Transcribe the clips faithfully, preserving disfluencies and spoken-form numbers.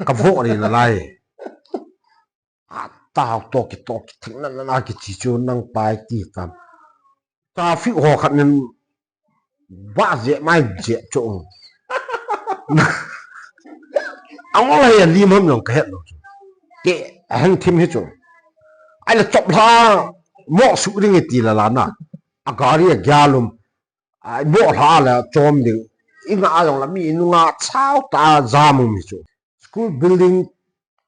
Ka voh ri nalai. A tao to ki to ki thing na na na ki chi chu nang pai ti tam. Traffic ho khat nin ba je mai je chu. Ang ola ya lim ham long ka het lo chu. Ke hang thim hi chu. Ai la chop la mo su ring ti la la na. A gari a gyalum. Ai mo la la chom ding. Inga a long la mi nunga chao ta za mu mi chu. School building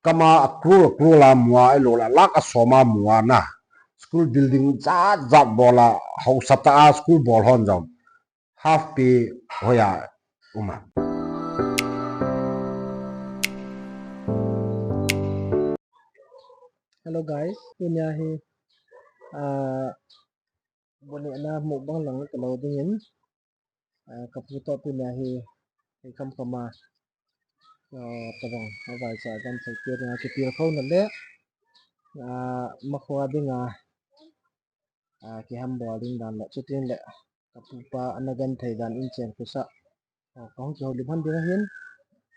kama a crore a crore la mua, ai lo la lakh a som a mua na. School building zat zat bol a, hausa ta a school bol hon jong half pay hoiya uma. Hello guys, tunia hi, ah, boneh na mukbang lang ka lo dingin, ah, ka pu toh tunia hi, hei kam kama, ah, ka bang, a vai sa kan thei te dinga ki pil kho na le, ah, ma khua dinga, ah, ki ham bol ding dan le, chutin le, ka pu pa ana gan thei dan in chen kusa, ah, ka hong ki ho lim han ding ahin,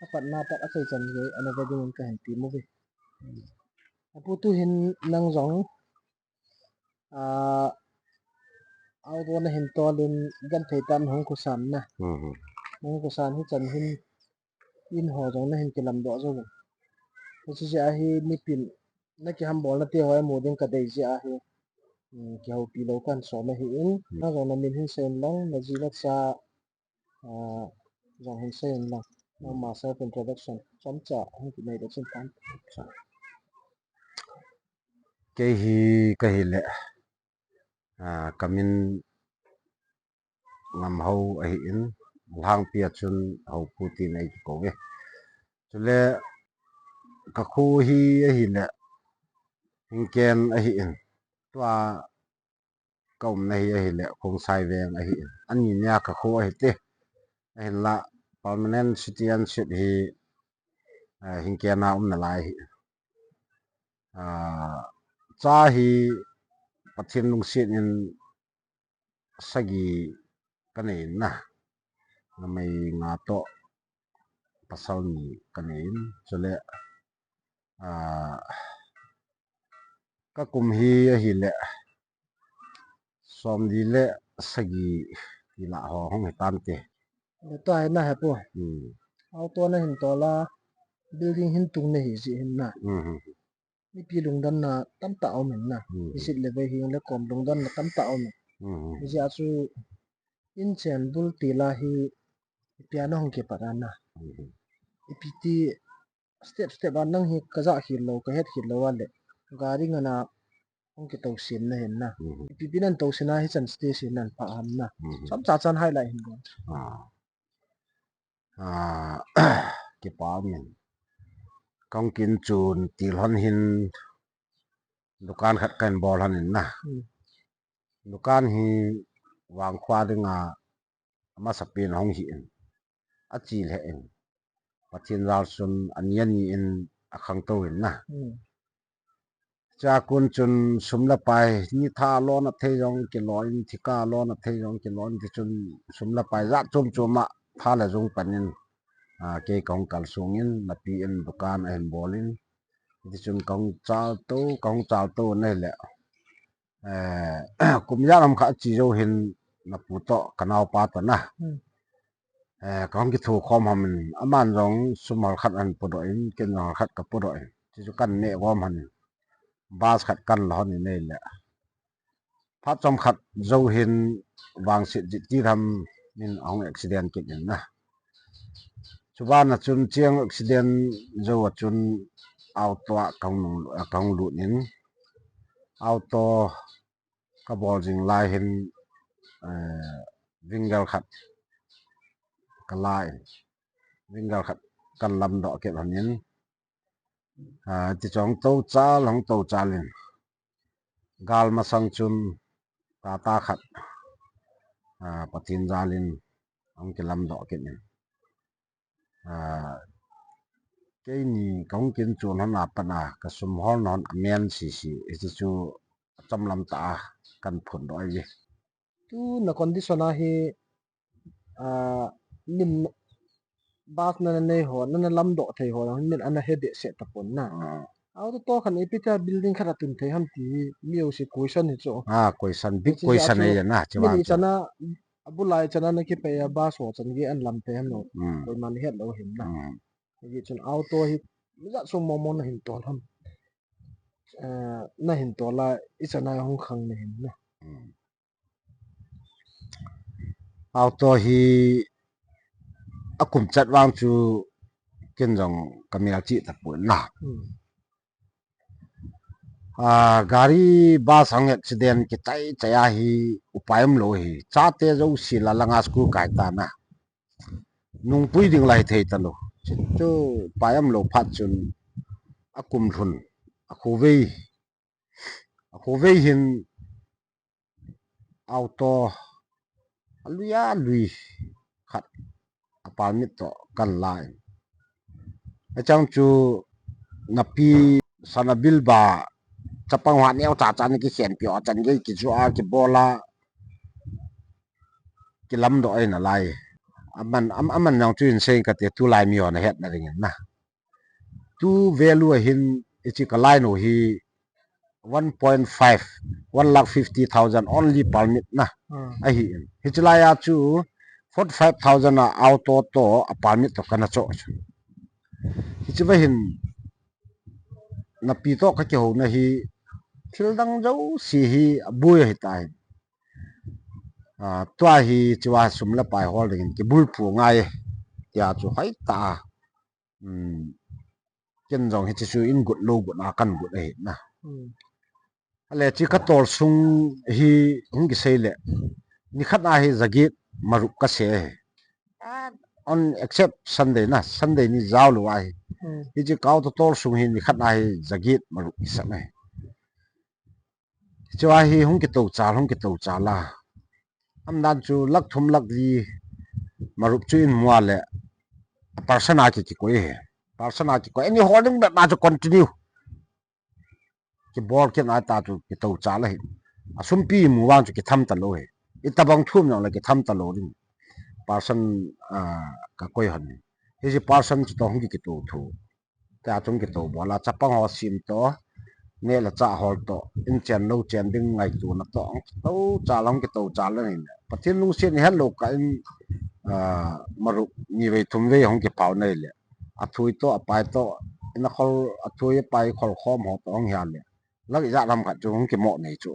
a pat na pat a thei chan hi, ana ve dingin ka hin ti mu ve. A pu tu hin nang jong, ah, auto na hin tolin gan thei tan hong kusan na. Mhm. Hong kusan hi chan hin in ho jong na hin kilam doh jo. Hiche jeh a hi mipin na ki ham bol na te ho mu ding ka dei jeh a hi. Hmm, ki ho pi lo kan so na hi in. Hmm. Na jong na min hin sen lang, na ji na cha, ah, jong hin sen lang. Nangma self introduction. Chomcha, hung ki nei da chin tan. Kei hi ka hi le, ah, ka min Ngamhou ahin, lhangpi a chun Houpu tin ei kiko ve. Chule ka kho hi ahile, Hingken ahin, tua ka umna hi ahile, Khongsai veng ahin. Ani nia ka kho ahi te. Ahinla, permanent citizenship hi, eh, Hingken a umna lai hi. Ah, cha hi Pathen lungset in sagi ka nei in na. Numei nga toh pasal ni ka nei in. Chule, ah, ka kum hi ahile, somli le sagi ti lah ho hung hi tante. Le tua hi na he pu. Hmm. Auto na hin tol a, building hin tung na hi ji hin na. Hmm, hmm. Mipi lungdonna tamtah a um in na. Hmm. Isit le vei hing le kom lungdonna tamtah a um in. Hmm. Hijeh a chu in chen bul til a hi ipi a na hung kipat a na. Hmm. Ipi ti step step a nang hi ka jah khel lou, ka het khel lou a le. Gari ngan a hung kitoh sin na hin na. Hmm. Ipi pi nan toh sin a hichan station nan pha ham na. Hmm. Chomcha chan highlight hin bol. Ah. Ah, kipa um in. Ka hung kin chun til hon hin dukan khat ka hin bol hon in na. Hmm. Dukan hi Vangkhua dinga amasapen hung hi in. Achi le in. Pathen jal chun ani ani in akhangtou in na. Hmm. Chua kon chun sum le pai, ni tha lona thei jong kilo in, thika lona thei jong kilo in, ti chun sum le pai jat chom chom a tha le jong pan in, ah, kei ka hung kalsong in, napi in dukan ahin bol in, ti chun ka hung chal tou, ka hung chal tou na hile. Eh, kum ijat ham khat achi jou hin na pu toh ka naopa toh na. Hmm. Eh, ka hung kitho khom ham in, aman jong sum hol khat ahin podoh in, ken jong hol khat ka podoh in. Chuchu kan neh gom hon in, bus khat kan la hon in ahile. Phat chomkhat jou hin vangset jeh ti ham in ahung accident kit in na. Chuban a chun cheng accident jou a chun auto a ka hung nung, ka hung lut in, auto ka bol jing lai hin, eh, Wingal khat ka la in, Wingal khat kan lamdoh kit hon in, ah, ti chong tou chal, hung tou chal in, gal masang chun Tata khat, ah, Pathen jal in hung kilamdoh kit in. Ah, keini ka hung kin chun hon a pat a, ka sum hol na hon amen sisi, hichu achom lam tah a kan phondoh ahi. Tu na condition a hi, ah, lim, bus na, na nei ho, na, na lamdoh thei ho, min ana he behseh tapon na. Ah. Auto to khan ipi tia building khat a tun thei ham ti, mi o si question hi chu. Ah, question, big Hiche jeh question chu, ahi na, mi chevang ni chu. Chana, abulai chana na kipei a bus ho chan gei an lam thei ham lo. Hmm. Koiman het lo hin na. Hmm. Hijeh chun auto hi, mi jat sung mong mong na hin tol ham. Eh, na hin tol a, i chana hung khang na hin na. Hmm. Auto hi akum chat vang chu ken jong ka mel chih tapon na. Hmm. Ah, gari bus hung accident kichai chai a hi upai um lo hi. Chate jouse la langa school kai ta na. Nungpui ding la hithei talou. Chu upai um lo phat chun akum lhun. Akhovei. Akhovei hin auto alui alui khat a permit toh kan la in. Achang chu napi sana bil ba chapang hoa neo cha cha ni kikhen pi o chan gei kijua kibol a kilamdoh eina lai. Aman, am-, aman jong chu insei kate tulai mi hon ahet na ding in na. Tu value a hin hiche ka line u hi one point five, one lakh fifty thousand only permit na. Hmm. Ahi in. Hiche lai a chu forty five thousand a auto toh a permit toh kana choh chu. Hiche va hin napi toh ka kihouna hi thil dang jouse hi aboi ahi tai. Ah, tua hi chua sum le pai hol ding in kibulphu ngai tia chu hoi ta. Hmm. Ken jong hiche chu in got lou got a kan got ahi na. Hmm. Ale chi ka tol sung hi hung kisei le. Nikhat a hi jaget maruk ka se ahi. Ah, on except Sunday na, Sunday ni jao lou ahi. Hmm. Hiche ka auto tol sung hi nikhat a hi jaget maruk kisam ahi. Chua hi hung kito chal, hung kito chal a. Am dan chu lakh thum lakh li maruk chu in mua le. A percent a ki, kikoi he. Percent a kikoi. Ani holding bet ma chu continue. Kibol kit na ta chu kito chal ahi. A sumpi mu vang chu kitham talou he. Itabang thum jong le kitham talou ding. Percent, ah, ka koi hon. Hiche percent chu toh hung ki, kito thu. Tia chung kito bol a, chapang ho sim toh, neh le chah hol toh, in chen lou chen ding ngaituna toh, kito chal hung kito chal le ni le. Pathen lungset ni het lou kah in, ah, maruk ni vei thum vei hung kipao nei le. Athui toh, apai toh, in akhol, athui apai khol khom ho toh hung hia le. Lakh ijat lam khat chu hung kimo nei chu.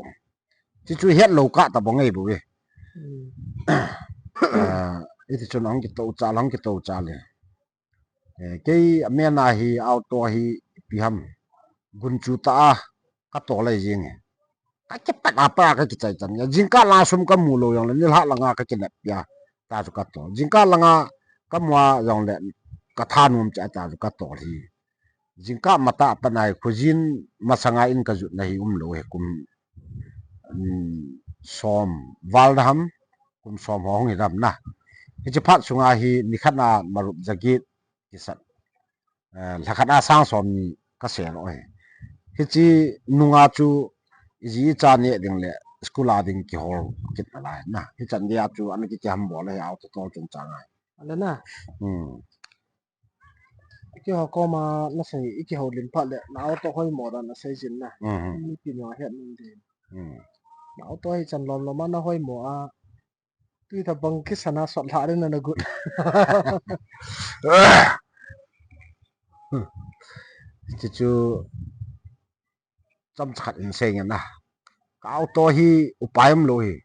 Chi chu het lou kah ta bou ngai bou ve. Hmm. Ah, iti chun hung kito chal, hung kito chal le. Eh, kei a mena hi auto hi ipi ham. Gunchu ta a ka tol lai jing e. Ka kipat a pa ka kichai chan. Jingkah langa sum ka mu lou jong le nilhah langa ka kinep pia. Ta chu ka tol. Jingkah langa ka mu a jong le ka thanom cha ta chu ka tol hi. Jingkah matah a pat a hi khojin masanga in ka jot na hi um lou hi kum, um, som val da ham, kum som ho hung hi dam na. Hiche phat sunga hi nikhat a maruk jaget kisat. Eh, lhakhat a sang som ni ka se lou hi. Hiche nunga chu iji icha neh ding le school a ding kihol kit nalai na. Hichan dia chu ana ki, kiham bol hi auto tol chungchang a. Ale na. Hmm. Iki ho koma na sei, iki ho lim phat le, na auto hoimo dan na sei jin na. Hmm. Mipi nung a het nung din. Hmm. Na auto hi chan lom lom a na hoimo a. Tui tabang kisana sot lha rin na na gut. Chu chu chomcha khat in sei nge na. Ka auto hi upai um lou hi.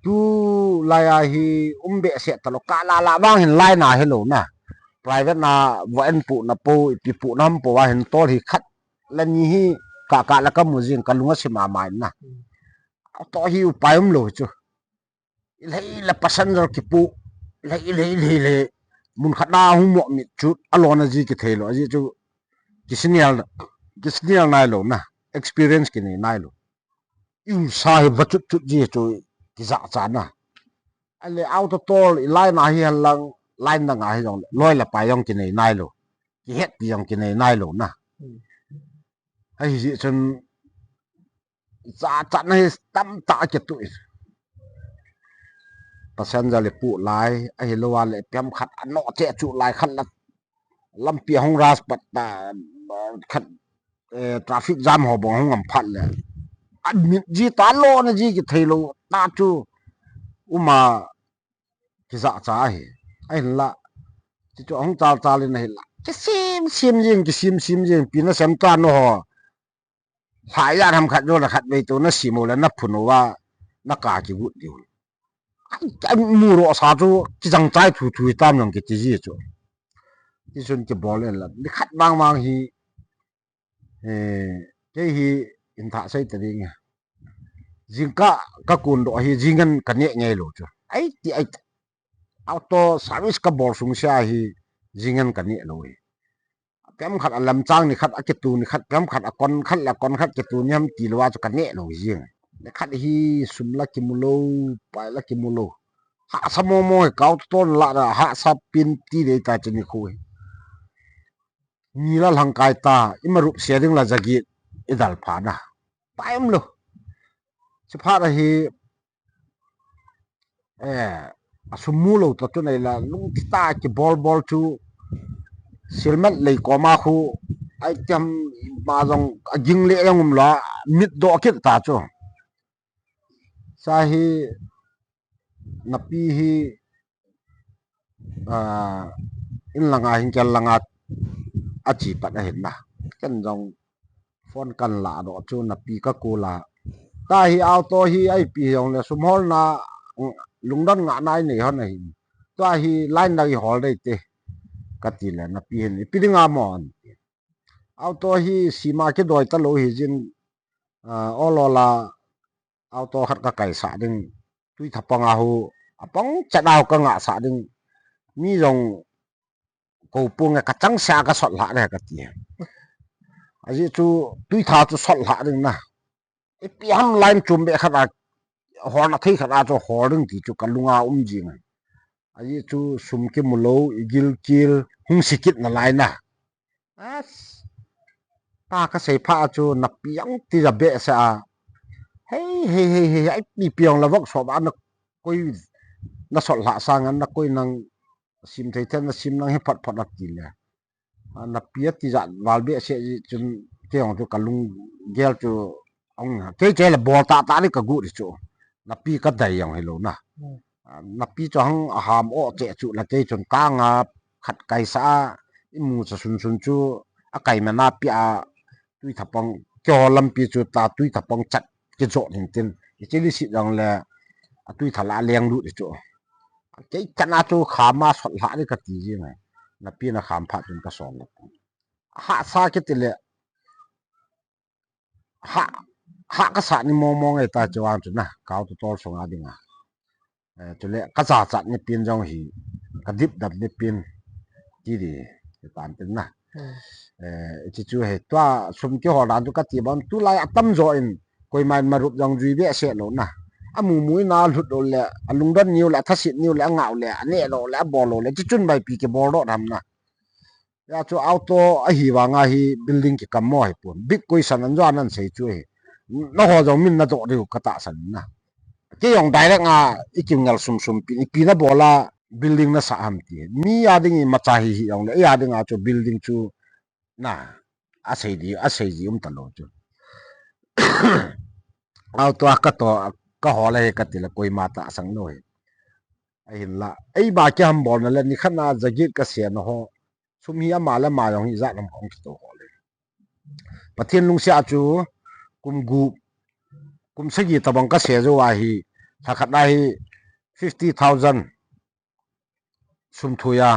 Tulai a hi um behseh talou. Ka la la vang hin line a hi lou na. Private na va en pu na po, ipi pu na ham po a hin tol hi khat le ni hi ka, ka la ka mu jing ka lung a si mama in na. Auto hi upai um lou hi chu. Ilhei le passenger kipu, ilhei, ilhei, ilhei, ilhei. Mun khat na hung mo mit chu, alona ji kithei lou, aji chu kisinial, kisinial nai lou na, experience kinei nai lou. Iu sa hi va chut chut ji chu kija cha na. Ale auto tol, i line a hi hen lang, line dang a hi jong, loi le pai jong kinei nai lou. Kihet pi jong kinei nai lou na. Hmm. Ahi ji chun, cha cha na hi tam ta kitu. passenger le pu lai, ahilou a le pem khat a no che chu lai khat la lampi hung ras pat ta khat, eh, traffic jam ho bong hung am phat le. Admit ji ta lo na ji ki thei lo ta chu uma ki za cha hi. Ahin la. Chi chu hung chal chal in ahi la. Ki sim sim jing, ki sim sim jing, pi na sem ta no ho. Lhaiya ham khat jo la khat vei to na simo la na phun uva na ka kigut diu. Ai, ai, mu ro sa chu kijang chai thu thu tam jong kiti ji chu. Ti sun kibol en la. Ni khat mang mang hi, eh, kei hi in tha sei ta ding. Jingkah ka kun do hi jingen ka ne ngei lo chu. Ai ti ai. Auto service ka bol sung sia hi jingen ka ne lo hi. Pem khat a lamchang ni khat a kitu ni khat, pem khat a kon khat la kon khat kitu ni ham ti lo a chu ka ne lo jing. Ni khat hi sum la kimu lo, pai la kimu lo. Hahsa mo mo hi kau ton la da, hahsa pin ti dei ta chu ni khu hi. Ni la lhang kai ta, i marup sia ding la jagit, i dal pha na. Pai um lo. Chi phat a hi, eh, a sum mu lo ta chu nei la, lung kita kibol bol chu, silmet lei koma khu, ai tiam ma jong a ging le jong um la, mit do kit ta chu. Sa hi, napi hi, ah, in langa hin kel langa a chi pat ahin na. Ken jong phone kan la do chu napi ka ku la. Ta hi auto hi ai pi jong le sum hol na, mm, lungdon nga nai nei hon ahin. Tua hi line na i hol dei te. Ka ti le napi hin ipi ding a mo an. Auto hi sima kidoi ta lo hi jin, ah, olo la auto khat ka kai sa ding. Tui thapang a hu, apang chat a hu ka nga sa ding. Mi jong ko pung e ka chang sa ka sot la de ka ti. Aji chu tui tha chu sot la ding na. Ipi ham line chum be khat a, hol na thei khat a chu hol ding ti chu ka lunga um jing. Aji chu sum kimu lo, i gil kil, hung sikit na lai na. As, ta ka sei pha chu napi ang ti ja be sa a. Hei, hei, hei, hei, ai pi piang la vok so ba na koi na sol la sang na koi nang sim thei then na sim nang he phat phat na ti le. A, napi a ti ja val be se ji chun ke ong chu ka lung gel chu ong ha. Kei che le bol ta ta ni ka gu ri chu. Napi ka dai ong hi lo na. Hmm. A, napi chu hang a ham o che chu la kei chun ka nga khat kai sa a, i mu sa sun sun chu a kai ma na pi a tui thapang kyo lampi chu ta tui thapang chat ki jot hin tin. I chili si jong le a tui thala leng lut chu. Kei chana chu khama sot la ni ka ti ji ngai. Napi na kham pha chun ka son le. Ha sa ki ti le. Ha, ha ka sa ni mo mo ngai ta chu ang chu na. Kau tu tol song a ding a. Eh, chule ka cha chat ni pin jong hi, ka dip dap ni pin ti di, ti tan tin na. Hmm. Eh, chi chu he, tua sum kihol dan chu ka ti ban, tulai a tam jo in, koima in marup jong jui be se lo na. A mu mu in a lut lo le, a lungdon niu le, a thasit niu le, a ngau le, a ne lo le, a bol lo le, chi chun bai pi kibol do dam na. Ya chu auto a hi vang a hi building ki kam mo hi pun. Big question an jo an an sei chu hi. Na ho jong min na do diu ka ta san na. Ke jong direct a i kim ngal sum sum pi, i pi na bola building na sa ham ti. Mi a ding i ma cha hi hi jong le, i a ding a chu building chu na. A sei di, a sei di um ta lo chu. Auto a ka to, ka ho le he ka ti le koima ta sang lo he. Ahin la. Ei ba ki ham bol na le ni khat na jagit ka se na ho. Sum hi ama le ama jong hi jat lam kong kito ho le. Pathen lungsia chu kum gup, kum sagi tabang ka se jo a hi, lha khat na hi fifty thousand sum thuia,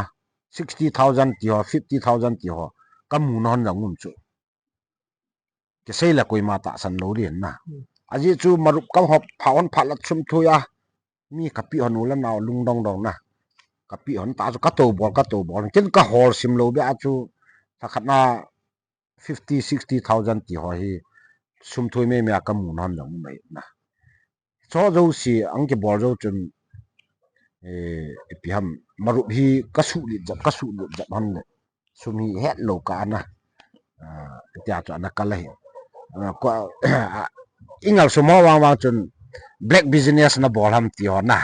sixty thousand ti ho, fifty thousand ti ho, ka mu na hon jong um chu. Kisei le koima ta san lo din na. Hmm. Aji chu marup kam hop pha hon pha lat sum thuia, mi ka pi hon u le nau lungdong dong na. Ka pi hon ta chu ka to bol, ka to bol. Kin ka hol sim lo be a chu, lha khat na fifty, sixty thousand ti ho hi, sum thui me me a ka mu na hon jong mai na. Cho jo si ang kibol jo chun, eh, ipi ham, marup hi ka su lit jap, ka su lit jap hon le. Sum hi het lo ka na. Ah, tia chu ana ka la hi. Ah, ko, ah, i ngal sum ho vang vang chun black business na bol ham ti ho na.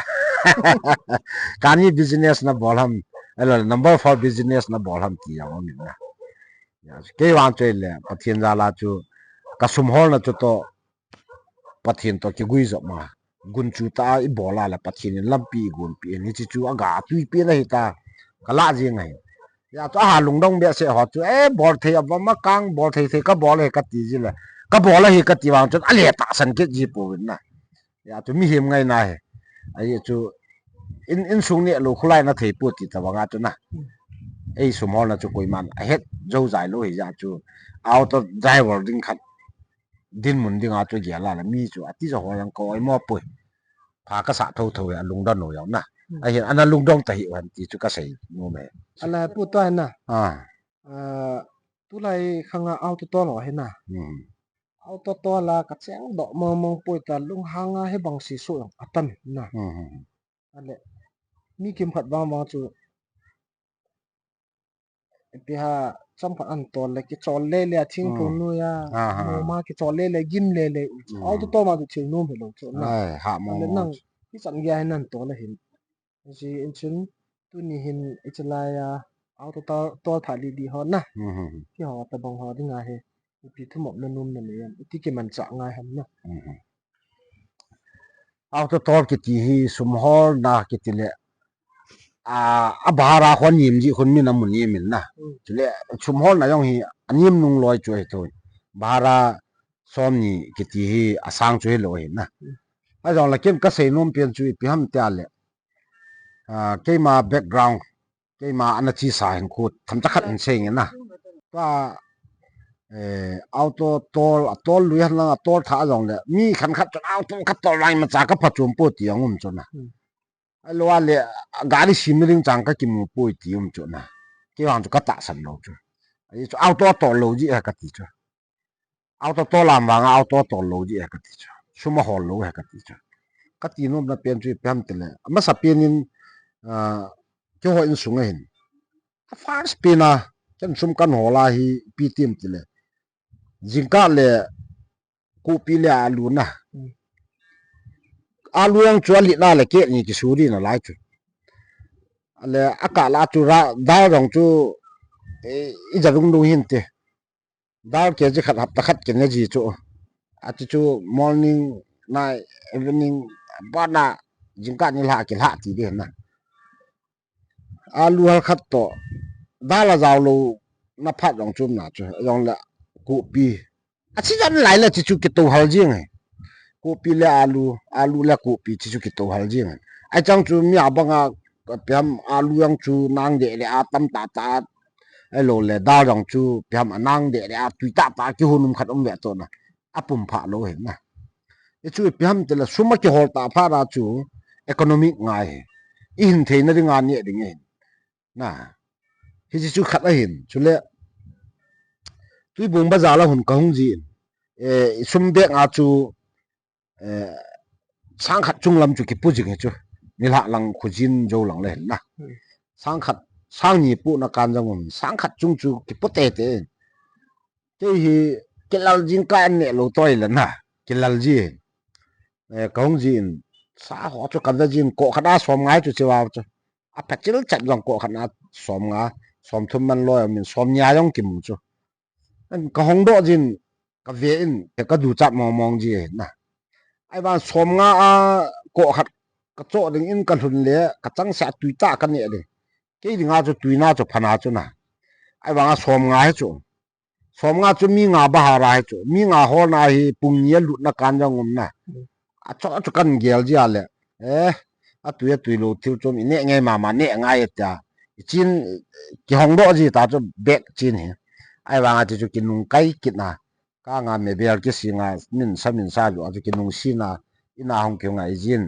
Kani business nabol ham, elo number four business nabol ham ti jong amin na. Kei vang chu le Pathen jal a chu kasum holna chu toh Pathen toh kiguijop ma. Gunchu tah a ibol a le Pathen in lampi igonpeh in, hiche chu aga tuipen ahi ta. Kalah jeng ahi. Hijeh chun aha lungdong behseh ho chu, eh, bol thei avom a kang, bol thei thei kabol ahi kati ji le. Kabol ahi kati vang chun ale tahsan kit ji pouvin na. Hijeh chun mihem ngaina ahi. Ahi chu in, insung nehlou khulai na thei poi ti tobang a chu na. Ei sum holna chu koiman ahet jou jai lou hijeh chun auto driver ding khat dinmun dinga chu gel a le mi chu ati jo ho jong ka oimo poi. Pha kasah thotho hi alungdon u jong na. Hmm. Ahin ana lungdong tahih u hen ti chu kasei nom e. Ala pu to hen na. Ah. Ah, tulai khanga auto tol ho hi na. Hmm. Auto tol a kacheng doh mong mong poi ta lunghang a hibang sesu jong atam na. Hmm, hmm, hmm. Ale, mi kimkhat vang vang chu, ipi ham, chomkhat an tol le, kichol le le, a thingphung Hmm. noi a, Ah, ah, ah. moma kichol le le, gim le le, Hmm. auto tol ma chu thil nom hilou chu na. Ai, ha mo Ale mo nang, chu. Hichan gei a hin nan tol ahin. Hijeh in chun, tuni hin, hichelai a, auto tol, tol thah lih lih ho na. Hmm, hmm, hmm. Keiho tobang ho dinga hi, ipi thumop na nom na nei em, iti kimanchah ngai ham na. Hmm, hmm. Auto tol kiti hi sum holna kiti le, a, a bhara khon nem ji khun min amu nem in na. Hmm. Chule sum holna jong hi anem nung loi chu ahi thoi. Bhara somni kiti hi asang chu hilou ahi na. Hmm. Ajong le ken kasei nom pen chu ipi ham tia le. A, keima background, keima ana chesa hinkho themcha khat hin sei nge na. Tua, eh, auto tol, atol lui hen lang, atol thah jong le, mi khenkhat chun auto katol lai macha kaphachom poi ti jong um chu na. Hmm. Ahilou a le, gari sem na ding chang kakimu poi ti um chu na. Kei vang chu katahsan lou chu. Ahi chu auto tol lou jeh ahi kati chu. Auto tol a vang a auto tol lou jeh ahi kati chu. Sum ahol lou ahi kati chu. Kati nom na pen chu ipi ham ti le. Amasa pen in, ah, keiho insung a hin. A first pen a, ken sum kan hol a hi ipi ti em ti le. Jingkah le kopi le alu na. Hmm. Alu jong chu alet na le keh ni kisu ding nalai chu. Ale akah la chu ra, dal jong chu, eh, ija dung dung hin te. Dal kg khat hapta khat kine ji chu. Ati chu morning, night, evening, bana jingkah nilhah kilhah ti ding na. Alu hal khat toh. Dal ajao lou na phat jong chu um na chu. Jong le kopi. Achi jan lai le chi chu kitou hal jing e. Kopi le alu, alu le kopi chi chu kitou hal jing e. Ai chang chu mi abang a, ipi ham alu jong chu nang deh le atam tah tah. Ahilou le dal jong chu ipi ham anang deh le atui tah tah kihon um khat um ve toh na. Apum phah lou ahi na. Hichu ipi ham ti le sum akihol tah phat a chu economic ngai ahi. Ihin theina dinga neh ding ahi. Na. Hiche chu khat ahin. Chule Tuibong bazar la hin kahung jin. Eh, sum bag a chu, eh, sang khat chunglam chu kipu jing hi chu. Nilhah lang khojin jou lang le hin na. Hmm. Sang khat, sang ni pu na kan jong um. Sang khat chung chu kipu tete. Kei hi kilal jingkah an neh lou toi le na. Kilal ji. Eh, kahung jin. Sa ho chu kave jin ko khat a som nga chu chiva chu. Apha chil chat jong ko khat a som nga, som thum man lou a min som nia jong kimu chu. An kahong doh jin, kave in, kaduchat mong mong ji na. Ahivang som nga a ko khat kachoh ding in kalhun le, kachangseh a tui tah kaneh ding. Kei dinga chu tuina chu phana chu na. Ahivang a som nga hi chu. Som nga chu mi nga bahara hi chu. Mi nga holna hi pung ni a lutna kan jong um na. Hmm. Achoh chu kan gel ji a le. Eh, atui atui lou thil chom ineh ngai mama neh ngai tia. Ichin kihong doh ji ta chu bag chin hi. Ahivang a ti chu kinung kai kit na. Ka nga mebel kising a min sa min sa lou a chu kinung sin a. Ina hung kihung a ijin.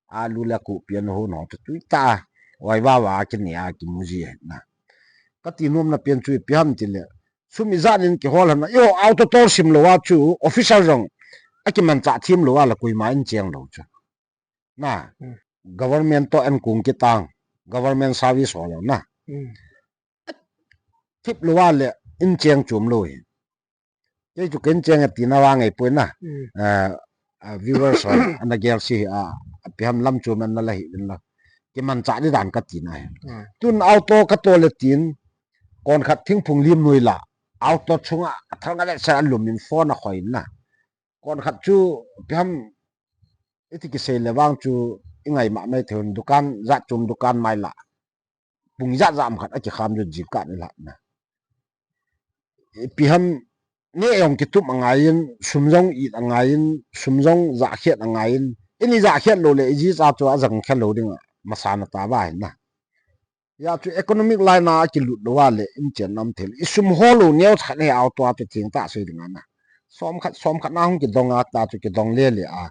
Alu le kopi an hon ho chu tui tah. Wai wa wa kine a kimu ji na. Kati nom na pen chu ipi ham ti le. Sum ijat in kihol ham na, eiho auto tol sim lou a chu, officer jong akimanchah them lou a la koima in cheng lou chu. Na, Hmm. government toh an kung kitang, government service ho lou na. Hmm. Thip lou a le in cheng chom lou hi. Kei chu ken cheng e tina vang ei poi na. Hmm. Eh, viewers hon ana gel si hi a, ipi ham lam chu man na la hi din la. Kimanchah di dan ka ti na hi. Tun auto ka tol le tin, kon khat thingphung lim noi la, auto chunga a thal nga le sa lum in phone a khoi na. Kon khat chu ipi ham iti kisei le vang chu i ngai ma mai thei un, dukan jat chom dukan mai la. Pung jat jat khat a kikham jun jingkah ni la na. Ipi ham ne jong kitup a ngai in, sum jong it a ngai in, sum jong jakhiat a ngai in, ini jakhiat lo le i ji cha chu a jang khe lo ding a, masana ta va hin na. Ya chu economic line a kilut lo a le in chen nam thel. I sum ho lo neo khat ne auto a chu thing ta sei ding a na. Som khat, som khat na hung kidong a ta chu kidong le le a.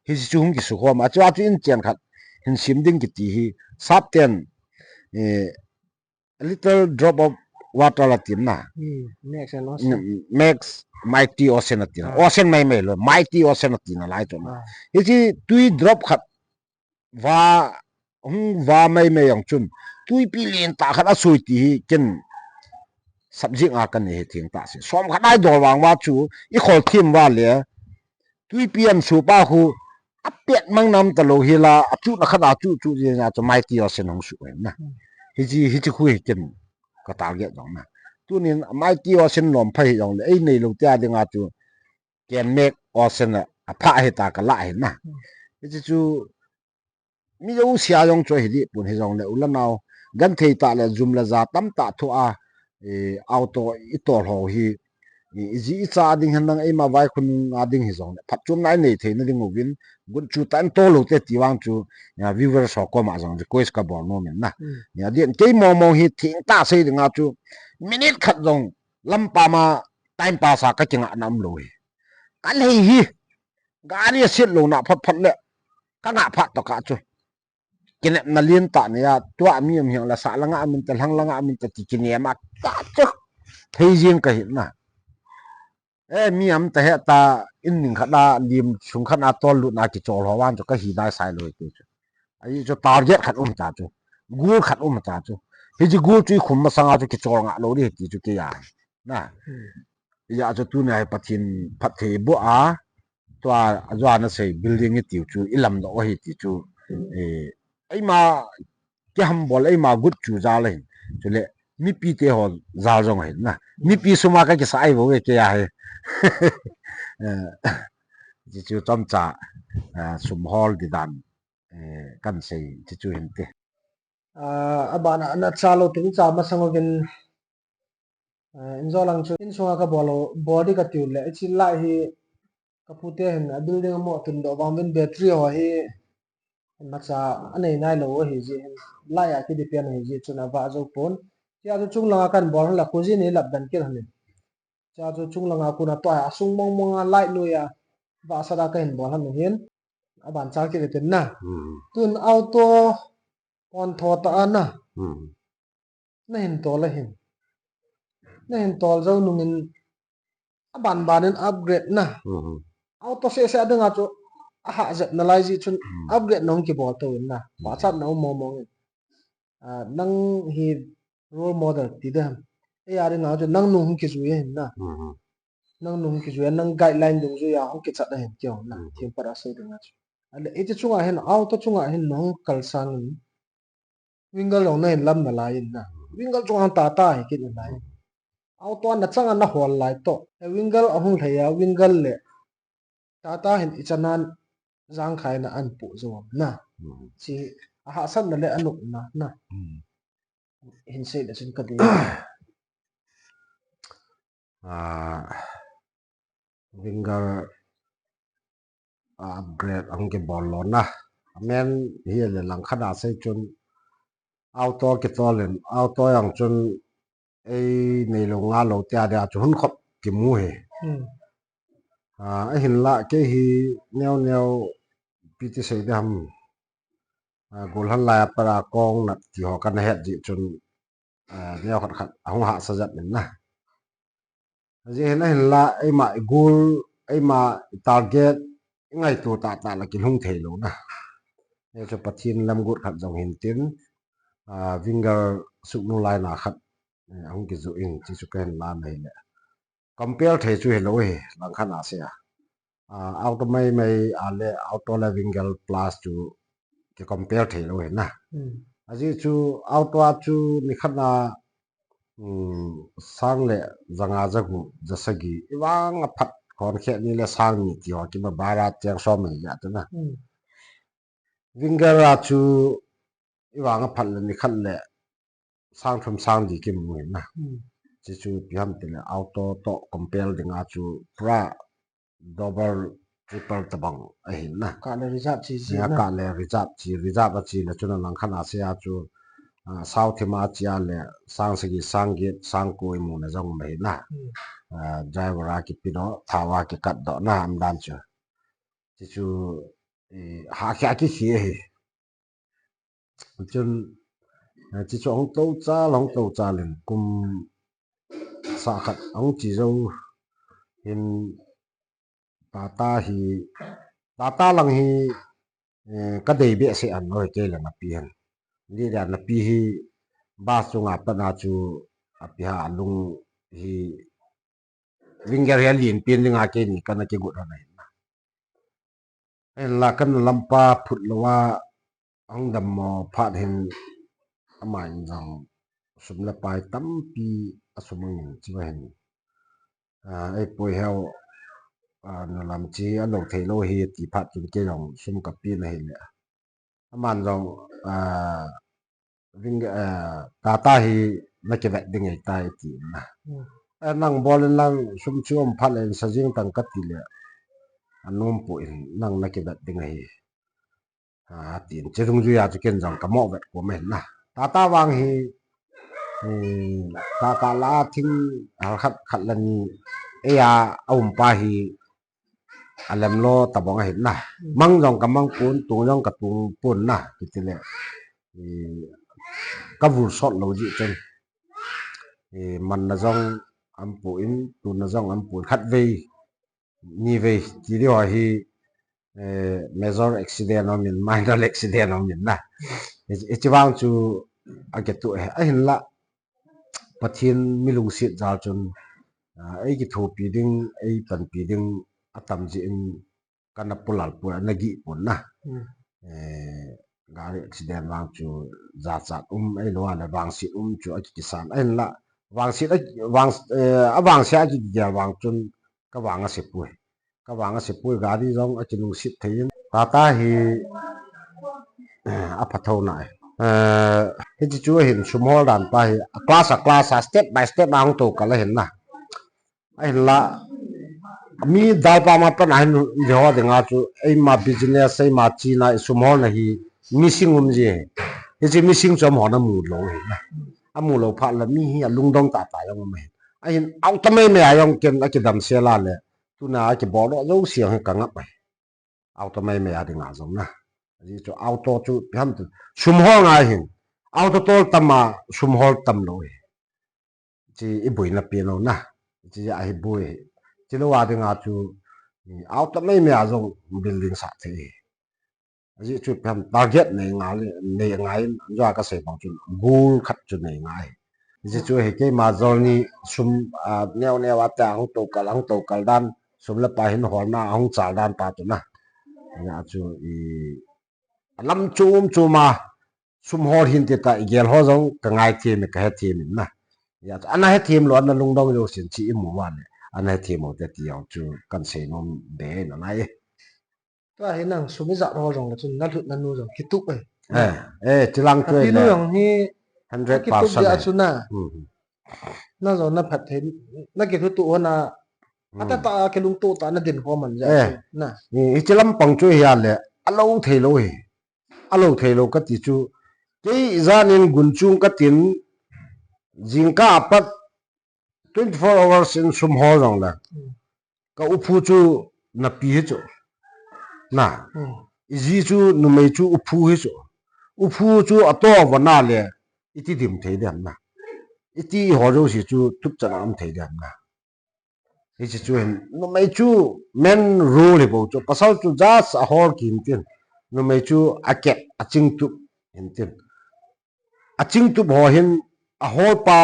Hi chu hung kisu khom a chu a chu in chen khat hin sim ding kiti hi. Sap ten, eh, a little drop of water la tin na. Hmm, makes an ocean. Mm, makes mighty ocean a tin. Ah. Ocean mai mai lo, mighty ocean a tin a lai chu na. Ah. Hi chi tui drop khat va, hung va mai mai jong chun, tuipi lentah khat a sui ti hi ken subject a kan nei hi thing ta si. Som khat ai dol vang va chu, i khol thim va le, tuipi an su pa khu, a pet mang nam ta lo hi la, a chu na khat a chu chu ji na chu mighty ocean hung su na. Hi chi, hi chi khu hi ken ka target jong na. Tunin mighty ocean lom pha hi jong le, ei nei lo tia ding a chu, ken mek ocean a, a pha hi ta ka la hi na. Hi chi chu, mi jo sia jong chu hi di pun hi jong le u la nau. Gan thei ta le zum la ja tam ta thu a, eh, auto i tol ho hi, i, i ji i cha ding hen lang eima vai khun a ding hi jong le. Phat chom nai nei thei na ding uvin, gun chu ta in tol lo te ti vang chu, ya, viewers ho koma jong request ka bol nom in na. Hmm. Ya, din kei mo mo hi thing ta sei ding a chu, minute khat jong lam pa ma time pass a ka kinga nam lo hi. Ka lei hi, gari a sit lo na phat phat le, ka nga phat to ka chu. Kinepna lien ta ni a, tua mi um hiang la sa la nga min ta, hlang la nga min ta ti kinem a, ta chu. Thei jing ka hi na. Eh, mi am ta he ta, in ning khat na, lim sung khat na, tol lut na, kichol ho wan chu, ka hi dai sai lo hi ti chu. Ahi chu target khat um ta chu. Goal khat um ta chu. Hi chi goal chu i khum masang a chu kichol nga lo di ti chu kei a. Na. Hmm. Ya chu tuni a hi Pathen phatthei boh a, tua a jua na sei building i tiu chu i lam doh ahi ti chu, eh, eima kiham bol eima gut chu jal ahin. Chule mipi te ho jal jong ahin na. Mipi sum a ka kisa ai vo ve kei a hi. Eh, ti chu chomcha, eh, sum hol di dan, eh, kan sei ti chu hin te. Ah, a bana na cha lo tung cha masang uvin, ah, in jo lang chu in sunga ka bol lo, bol di ka tiu le, i chi lai hi ka pu te hin a building a mo tun do vang vin battery ho hi, in ma cha a nei nai lo hi ji hin, lai a ki di pian hi ji chun a va jo pon. Tia chu chung langa kan bol la khu ji ni lap dan kil han. Cha chu chung langa kuna to a sung mong mong a light noi a va sa da ka hin bol han hin. A ban cha ki le ten na. Hmm. Tun auto on tho ta a na. Hmm. Na hin tol a hin. Na hin tol jo nungin a ban ban in upgrade na. Hmm. Auto se se a ding a chu a ha zet na lai ji chun, hmm, upgrade nong ki bol to in na. Hmm. Ba chat na um mong mong in. Ah, nang hi role model ti de ham. Ei a ding a chu nang nung hung kijui ahin na. Mhm. Nang nung hung kijui a, nang guideline dungjui a hung kichat ahin kei hung na. Mhm. Thim pat a sei ding a chu. Ale, iti chunga hin, auto chunga hin nong kal sang in. Winger jong na hin lam na lai in na. Winger chunga hin Tata hi kit in lai. Auto na chang a na hol lai to. E Winger a hung lhei a, Winger le Tata hin i chanan jangkhai na an pu jo am na. Hmm. Chi a hahsatna le a nopna na. Hmm. Hin sei le chun ka dei. Ah, Winger a upgrade ang kibol lo na. Amen hi le lang khat a sei chun auto kitol in, auto jong chun ei nei lo nga lo tia dia chu hun khop kimu hi. Hmm. Ah, ahin la kei hi neo neo pi ti sei de ham. Ah, gol han lai a para kong nat ti ho kan het ji chun, ah, neo khat khat ahung hahsa jat min na. Ajeh hin ahin la eima i goal, eima i target, i ngaito tah tah la kilhung thei lo na. Hichu Pathen lamgut khat jong hin tin, ah, Winger suknu laina khat, eh, ahung kijoh in, ti chu ka hin la na hi le. Compare thei chu hi lo hi, lang khat a sei a. ah, auto maimai a le auto le Winger Plus chu kicompare thei lou ahi na. Hmm. Ajeh chu auto a chu nikhat na, um, sang le janga jagup jasagi, ivang a phat khon khe ni le sang ni ti ho kima bara cheng som mai ja tu na. Hmm. Winger a chu ivang a phat le nikhat le sang thum sang li kimu ahi na. Hmm. Chuchu ipi ham tile auto toh compare dinga chu pura double, triple tabang ahi na. Kah le reserve chi chi na. Kah le reserve chi, reserve a chi le chun alangkhat a sei a chu, ah, sao thim a chi a le sang sagi, sang get, sang ko imu na jong ahi na. Hmm. Ah, driver a kipe doh, thao a kikat doh na umdan chu. Chuchu, eh, ha khe a kikhe ahi. Chun, eh, chuchu ahung tou chal, ahung tou chal in kum sah khat ahung chi jou hin Tata hi, Tata lang hi, eh, kadei behseh ahin, oi, kei lang api hin. Ni dia napi hi bus chunga pat na chu api ha alung hi Winger hi alen pen dinga keini kana kigot hon ahi. Ahinla kana lampa phut lou a ahung dammo phat hin ama in jong sum le pai tampi asumang in chu ahin. Ah, eipui heu, ah, nalam chi alou thei lou hi ti phat chun kei jong sum kapen ahile. Aman jong, ah, Wing-, ah, Tata hi nakivet ding ahi tai ati na. Hmm. Eh, nang bol in lang sum chu um phat le in sa jing tang kati le. Anom poi, nang nakivet ding ahi. Ah, atin. Chu dungjui a chu ken jong kamo vet ko mai na. Tata vang hi, hmm, Tata la thing hal khat khat la ni, eia aum pa hi alem lou tabang ahi na. Hmm. Mang jong kamang pon, tung jong katung pon na, kiti le. Eh, kavul sot lou jeh chun. Eh, manna jong aum pon, tunna jong aum pon, khatvei, nivei, ti diu ahi, eh, major accident aum in, minor accident aum in na. Hiche, hiche vang chu akituh e, ahinla, Pathen mi lungset jal chun, ah, eikithopi ding, eipanpi ding atam jeh in kana pulal poi, ana gih pon na. Hmm. Eh, gari accident vang chu jachat um, ahilou le vangset um chu akikisan. Ahinla, vangset a, vang, eh, avangse a kigel vang chun kavang ase poi. Kavang ase poi, gari jong akinungset thei in. Tata hi, eh, apha thou nai. Eh, hiche chu ahin sum hol dan pa hi, a class, a class, a step by step a hung tou kal ahin na. Ahinla, mi dalpa ma pan ahin lheh ho dinga chu, eima business, eima china, isum holna hi, missing um ji ahi. Hiche missing chu amaho namu lou ahi na. Amu lou phat la mi hi alungdong tah tah jong um ahi. Ahin auto maimai a jong ken akidam sel a le, tuna akibol doh jouse hi kangap ahi. Auto maimai a dinga jong na. Ajeh chu auto chu ipi ham ti, sum hol ngai hin. Auto tol tam a, sum hol tam lou ahi. Hiche iboina pen u na. Hiche ahi boi. Hiche lou a dinga chu, auto maimai a jong building sah thei. Ajeh chu ipi ham target nei ngai, nei ngai in, jua kasei bang chun goal khat chu nei ngai. Hiche chu hi keima journey sum, ah, neo neo a tia hung tou kal, hung tou kal dan, sum le pai hin holna, hung chal dan pa chu na. Hia chu i, alam chom chom a, sum hol hinte tia igel ho jong kangai them e, kahe them in na. Hia chu, ana he them lou, ana lungdong jousen chu imu uva le, ana he them u te ti jong chu kahin sei nom be na nai e. Tua hi nang sum ijat hol jong le chun nalhutna nu jong kitup e. Eh, eh, chulang chu api nu le jong hi hundred percent kitup dia e chu na. Hmm. Na jong na phatthei, nakithutup hon a, hmm, atah tah a kilungtoh tah a nadin khom man jeh chu na. Hi, hiche lampang chu hia le, alou thei lou hi. Alou thei lou kati chu, kei ijat in gunchung katin, jingkah a pat twenty four hours in sum hol jong le. Hmm. Ka uphu chu napi hi chu. Na. Hmm. Iji chu numei chu uphu hi chu. Uphu chu ato vana le iti dim thei dem na. Iti ihol jouse chu tupchan a um thei dem na. Hiche chu hin numei chu main role hi bou chu. Pasal chu just ahol kit in tin. Numei chu akep, achingtup in tin. Achingtup ho hin ahol pa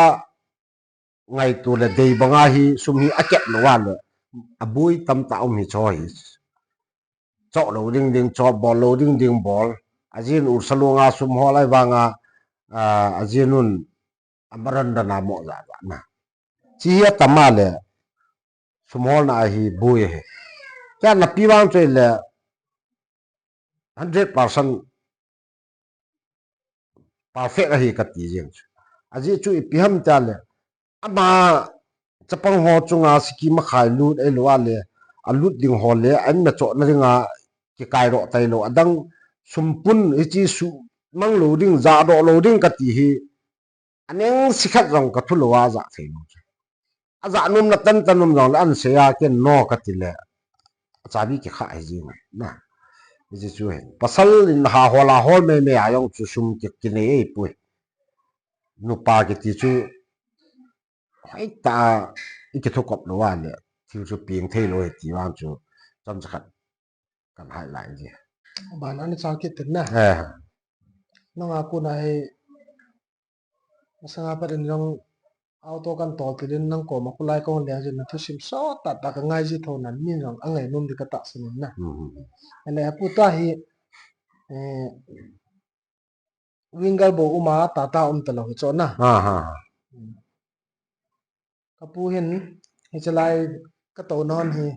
ngaito le dei banga hi sum hi akep lou a le, aboi tamtah um hi chu hi. Choh lou ding ding choh, bol lou ding ding bol. Ajin ursa lunga sum hol ai vanga, a, ajin un amaran dana mo ja ja na. Chi hi atama le sum holna ahi bui ahi. Kya napi vang choi le hundred percent perfect ahi kati jeng chu. Ajeh chu ipi ham tia le, ama chapang ho chunga siki makhai lut ei lo a le, alut ding ho le, an na chohna dinga kikai ro tai lo, adang sumpun hichi su mang lo ding, ja do lo ding kati hi, aneng sikhat jong ka thu lo a ja thei lo chu. Aja nom na tan tan nom jong le an sei a ken no kati le. Achabi kikha hi jing na. Hiji chu hin. Pasal in ha hol a hol mei mei a jong chu sum ki, kinei ei pui. Nupa kiti chu hoi ta i kithu kop lo a le. Thil chu pieng thei lo hi ti vang chu. Chomcha khat kan hai lai ji. Ban ani chang kit tin na. Eh. Nanga kuna hi Masanga pat in jong auto kan tol tilin nang koma kulai kong le jin na thusim sot tah tah ka ngai ji tho nan min jong angai nom di ka tahsan in na. Hmm. Ele pu ta hi, eh, Winger bo uma tata um ta lo hi cho na. Ha, ha, ha. Ka pu hin, hiche lai ka to non hi.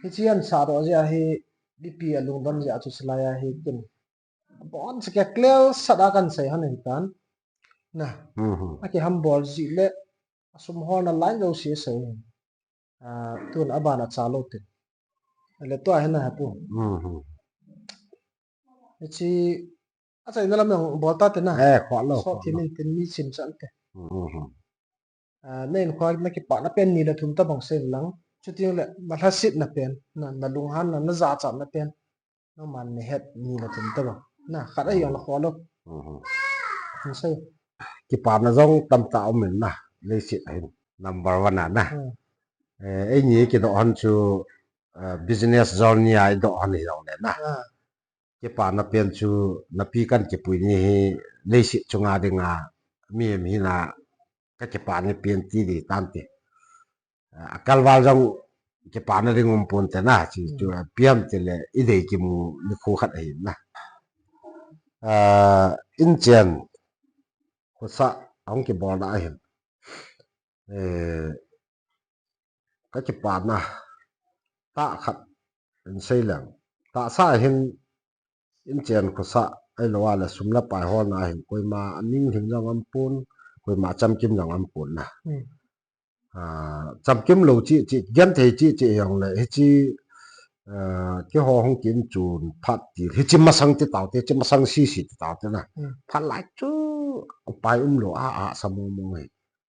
Hichi an sa ro jia hi, B P a lungdon jia chu silai a hi kin. Bon sa ke clear sat a kan sei han hi tan. Na. Hmm, hmm. A ki ham bol ji le, a sum hol na lai lo si sei. A, tun a ban a cha lo tin. A le to a hin na ha pu. Hmm, hmm. Hichi, a chai na lam jong bol ta te na. Eh, khwa lo, so khwa thi lo. Min tin mi sim chan te. Hmm, hmm, hmm. A, na in khwa na kipana pen ni le thum ta bang sei lang. Chuting le, ma lha sit na pen. Na, na lunghan na, na ja chan na pen. Nangman na het ni na thum ta bang. Na, khat a hi ang la khwa lo. Mhm. Hin sei. Kipana jong tam ta um in na. Leiset hin. Number one a na. Hmm. Eh, ei ni kidoh han chu, eh, business journey a i doh han hi jong le na. Ah. Kipana pen chu napi kan kipui ni hi leiset chunga dinga mi em hi na ka kipana pen ti di tan ti. A kalval jong kipana ding um pon te na, chi chu, hmm, piam te le, i dei kimu ni khu khat ahi na. A, in chen, khosa, hong kibol na ahin. Eh, ka kipana, ta khat, in sei leng. Ta sa hin, in chen khosa, ai lo a le sum le pai holna hin, koima a ning hin jong am pon, koima chamkim jong am pon na. Hmm. A, chamkim lo chi, chi, gen thei chi, chi jong le, hichi, a, keiho hung kin chun phat ti, hichi masang ti tau te, chi masang si si ti tau te na. Hmm. Phat lai chu, pai um lo, a, a, sa mo mo hi.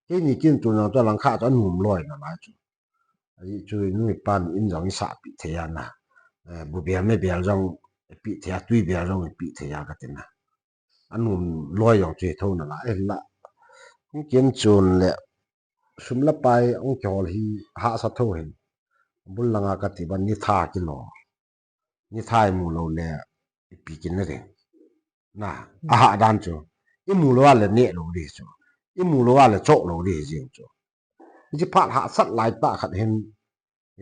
Keini kin chun jong chu langkha chu a num loi na lai chu. Ahi chu, nu i pan in jong i sah pi thei a na. Eh, bu bel me bel jong i pi thei a, tui bel jong i pi thei a ka ti na. A num loi jong chu hi tho na la, eh, la. Hung kin chun le, sum le pai, hung kihol hi, hahsa tho hin. Bul langa ka ti ban ni tha kilo. Ni tha i mu lo le, i pi kin na ding. Na, hmm, a hah dan chu. I mu lo a le neh lo di chu. I mu lo a le choh lo di jing chu. Hichi phat hahsat lai ta khat hin,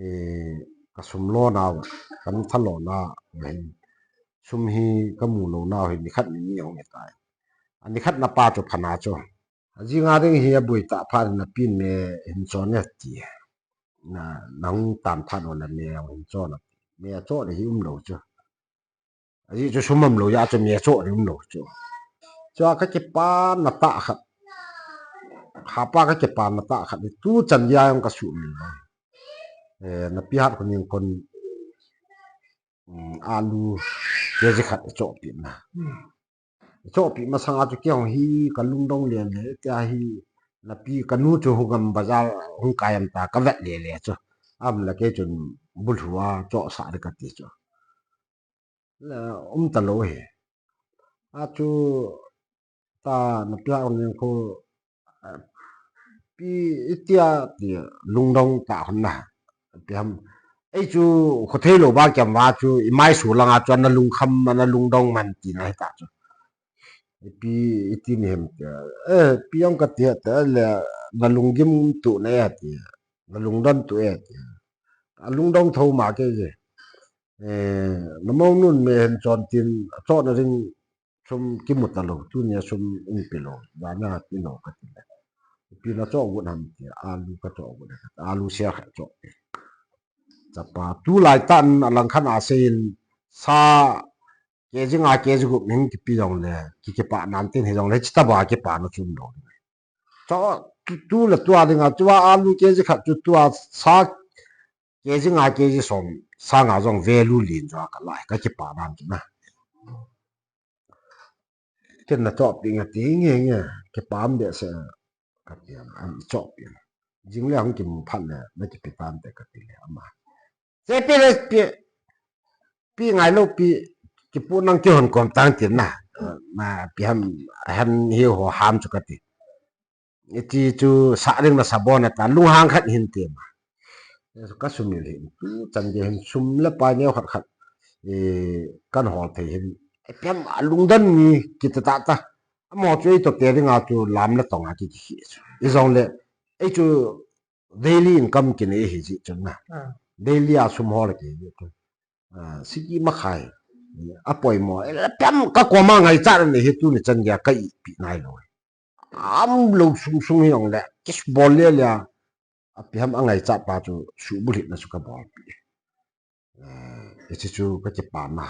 eh, ka sum lo na, ka nu tha lo na, hin. Sum hi ka mu lo na, hin ni khat ni ni hung e tai. A ni khat na pa chu phana chu. A jinga ding hi a bui ta phat na pin me hin chon e ti. Na, na hung tan phat lo na me hin chon a. Me a chon hi um lo chu. Ahi chu sum am lo a chu me a choh ding um lo chu. Chu a ka kipana ta khat. Hapa ka kipana ta khat. Tu chan dia jong ka su mi lo. Eh, napi hat khun ning khun, um, alu K G khat choh pi na. Hmm. Choh pi masang a chu kei jong hi ka lungdong le le tia hi napi ka nu chu hung am bazar hung kai am ta ka vet le le chu. Am la kei chun bul hua choh sa de ka ti chu. Le, um ta lo hi. A chu ta napi hat khun ning khu, a, pi itia ti lungdong ta khun na. Pi ham. Ei chu khu thei lo ba kiam va chu i mai su langa chu na lungkham na lungdong man ti na hi ta chu. Pi iti ni hem ti. Eh, pi jong ka ti te le na lunggim tu na e ti. Na lungdon tu e ti. A lungdong tho ma ke je. Eh, namong nun me hin chon tin, achon a ring sum kimu talou, tunia sum in pe lou, vana pe lou kati le. Ipi nachoh got ham ti, alu kachoh got e, alu sia khat choh e. Chapa, tulai tah in alangkhat a seiyin sa K G nga K G gup hung kipe jongle, ki, kipah nan tin hijongle, hiche tobang kipana chu umlou. Chu, tu, tu le tua dinga, tua alu K G khat chu tua sa K G nga K G som sanga jong value len jo ka lai, ka kipah dan chu na. Ken nachoh pi nge ti nge nge, kipah behseh kati a, an choh pi. Jing le hung kimu phat le, nakipe tante kati le ama. Che pi le pi, pi ngailou pi, kipu nang kihon kom tang tin na. Ma pi ham, ham hi ho ham chu kati. Iti chu sa ring na sabon ata, lunghang khat hin ti ma. Ka sumil hin, tu chan gei hin sum le pai neo khat khat, eh, kan hol thei hin. Ipi ham alungdon ni kiti tata. Amaho chu eito te dinga chu lam le tong a ki, ki, ki chu. Ijongle, ei chu daily income kinei hi ji chun na. Ah. Daily a sum hol ki ji chun. Ah, sigi makhai. Apoimo. Eh, ipi ham ka koma ngaichat nei hi tuni chan gei a ka ipi nailou. Umlou sung sung hijongle, kis bol le le a. Ipi ham angaichat pa chu subulhit na chu ka bolpi. Eh, hiche chu ka kipana.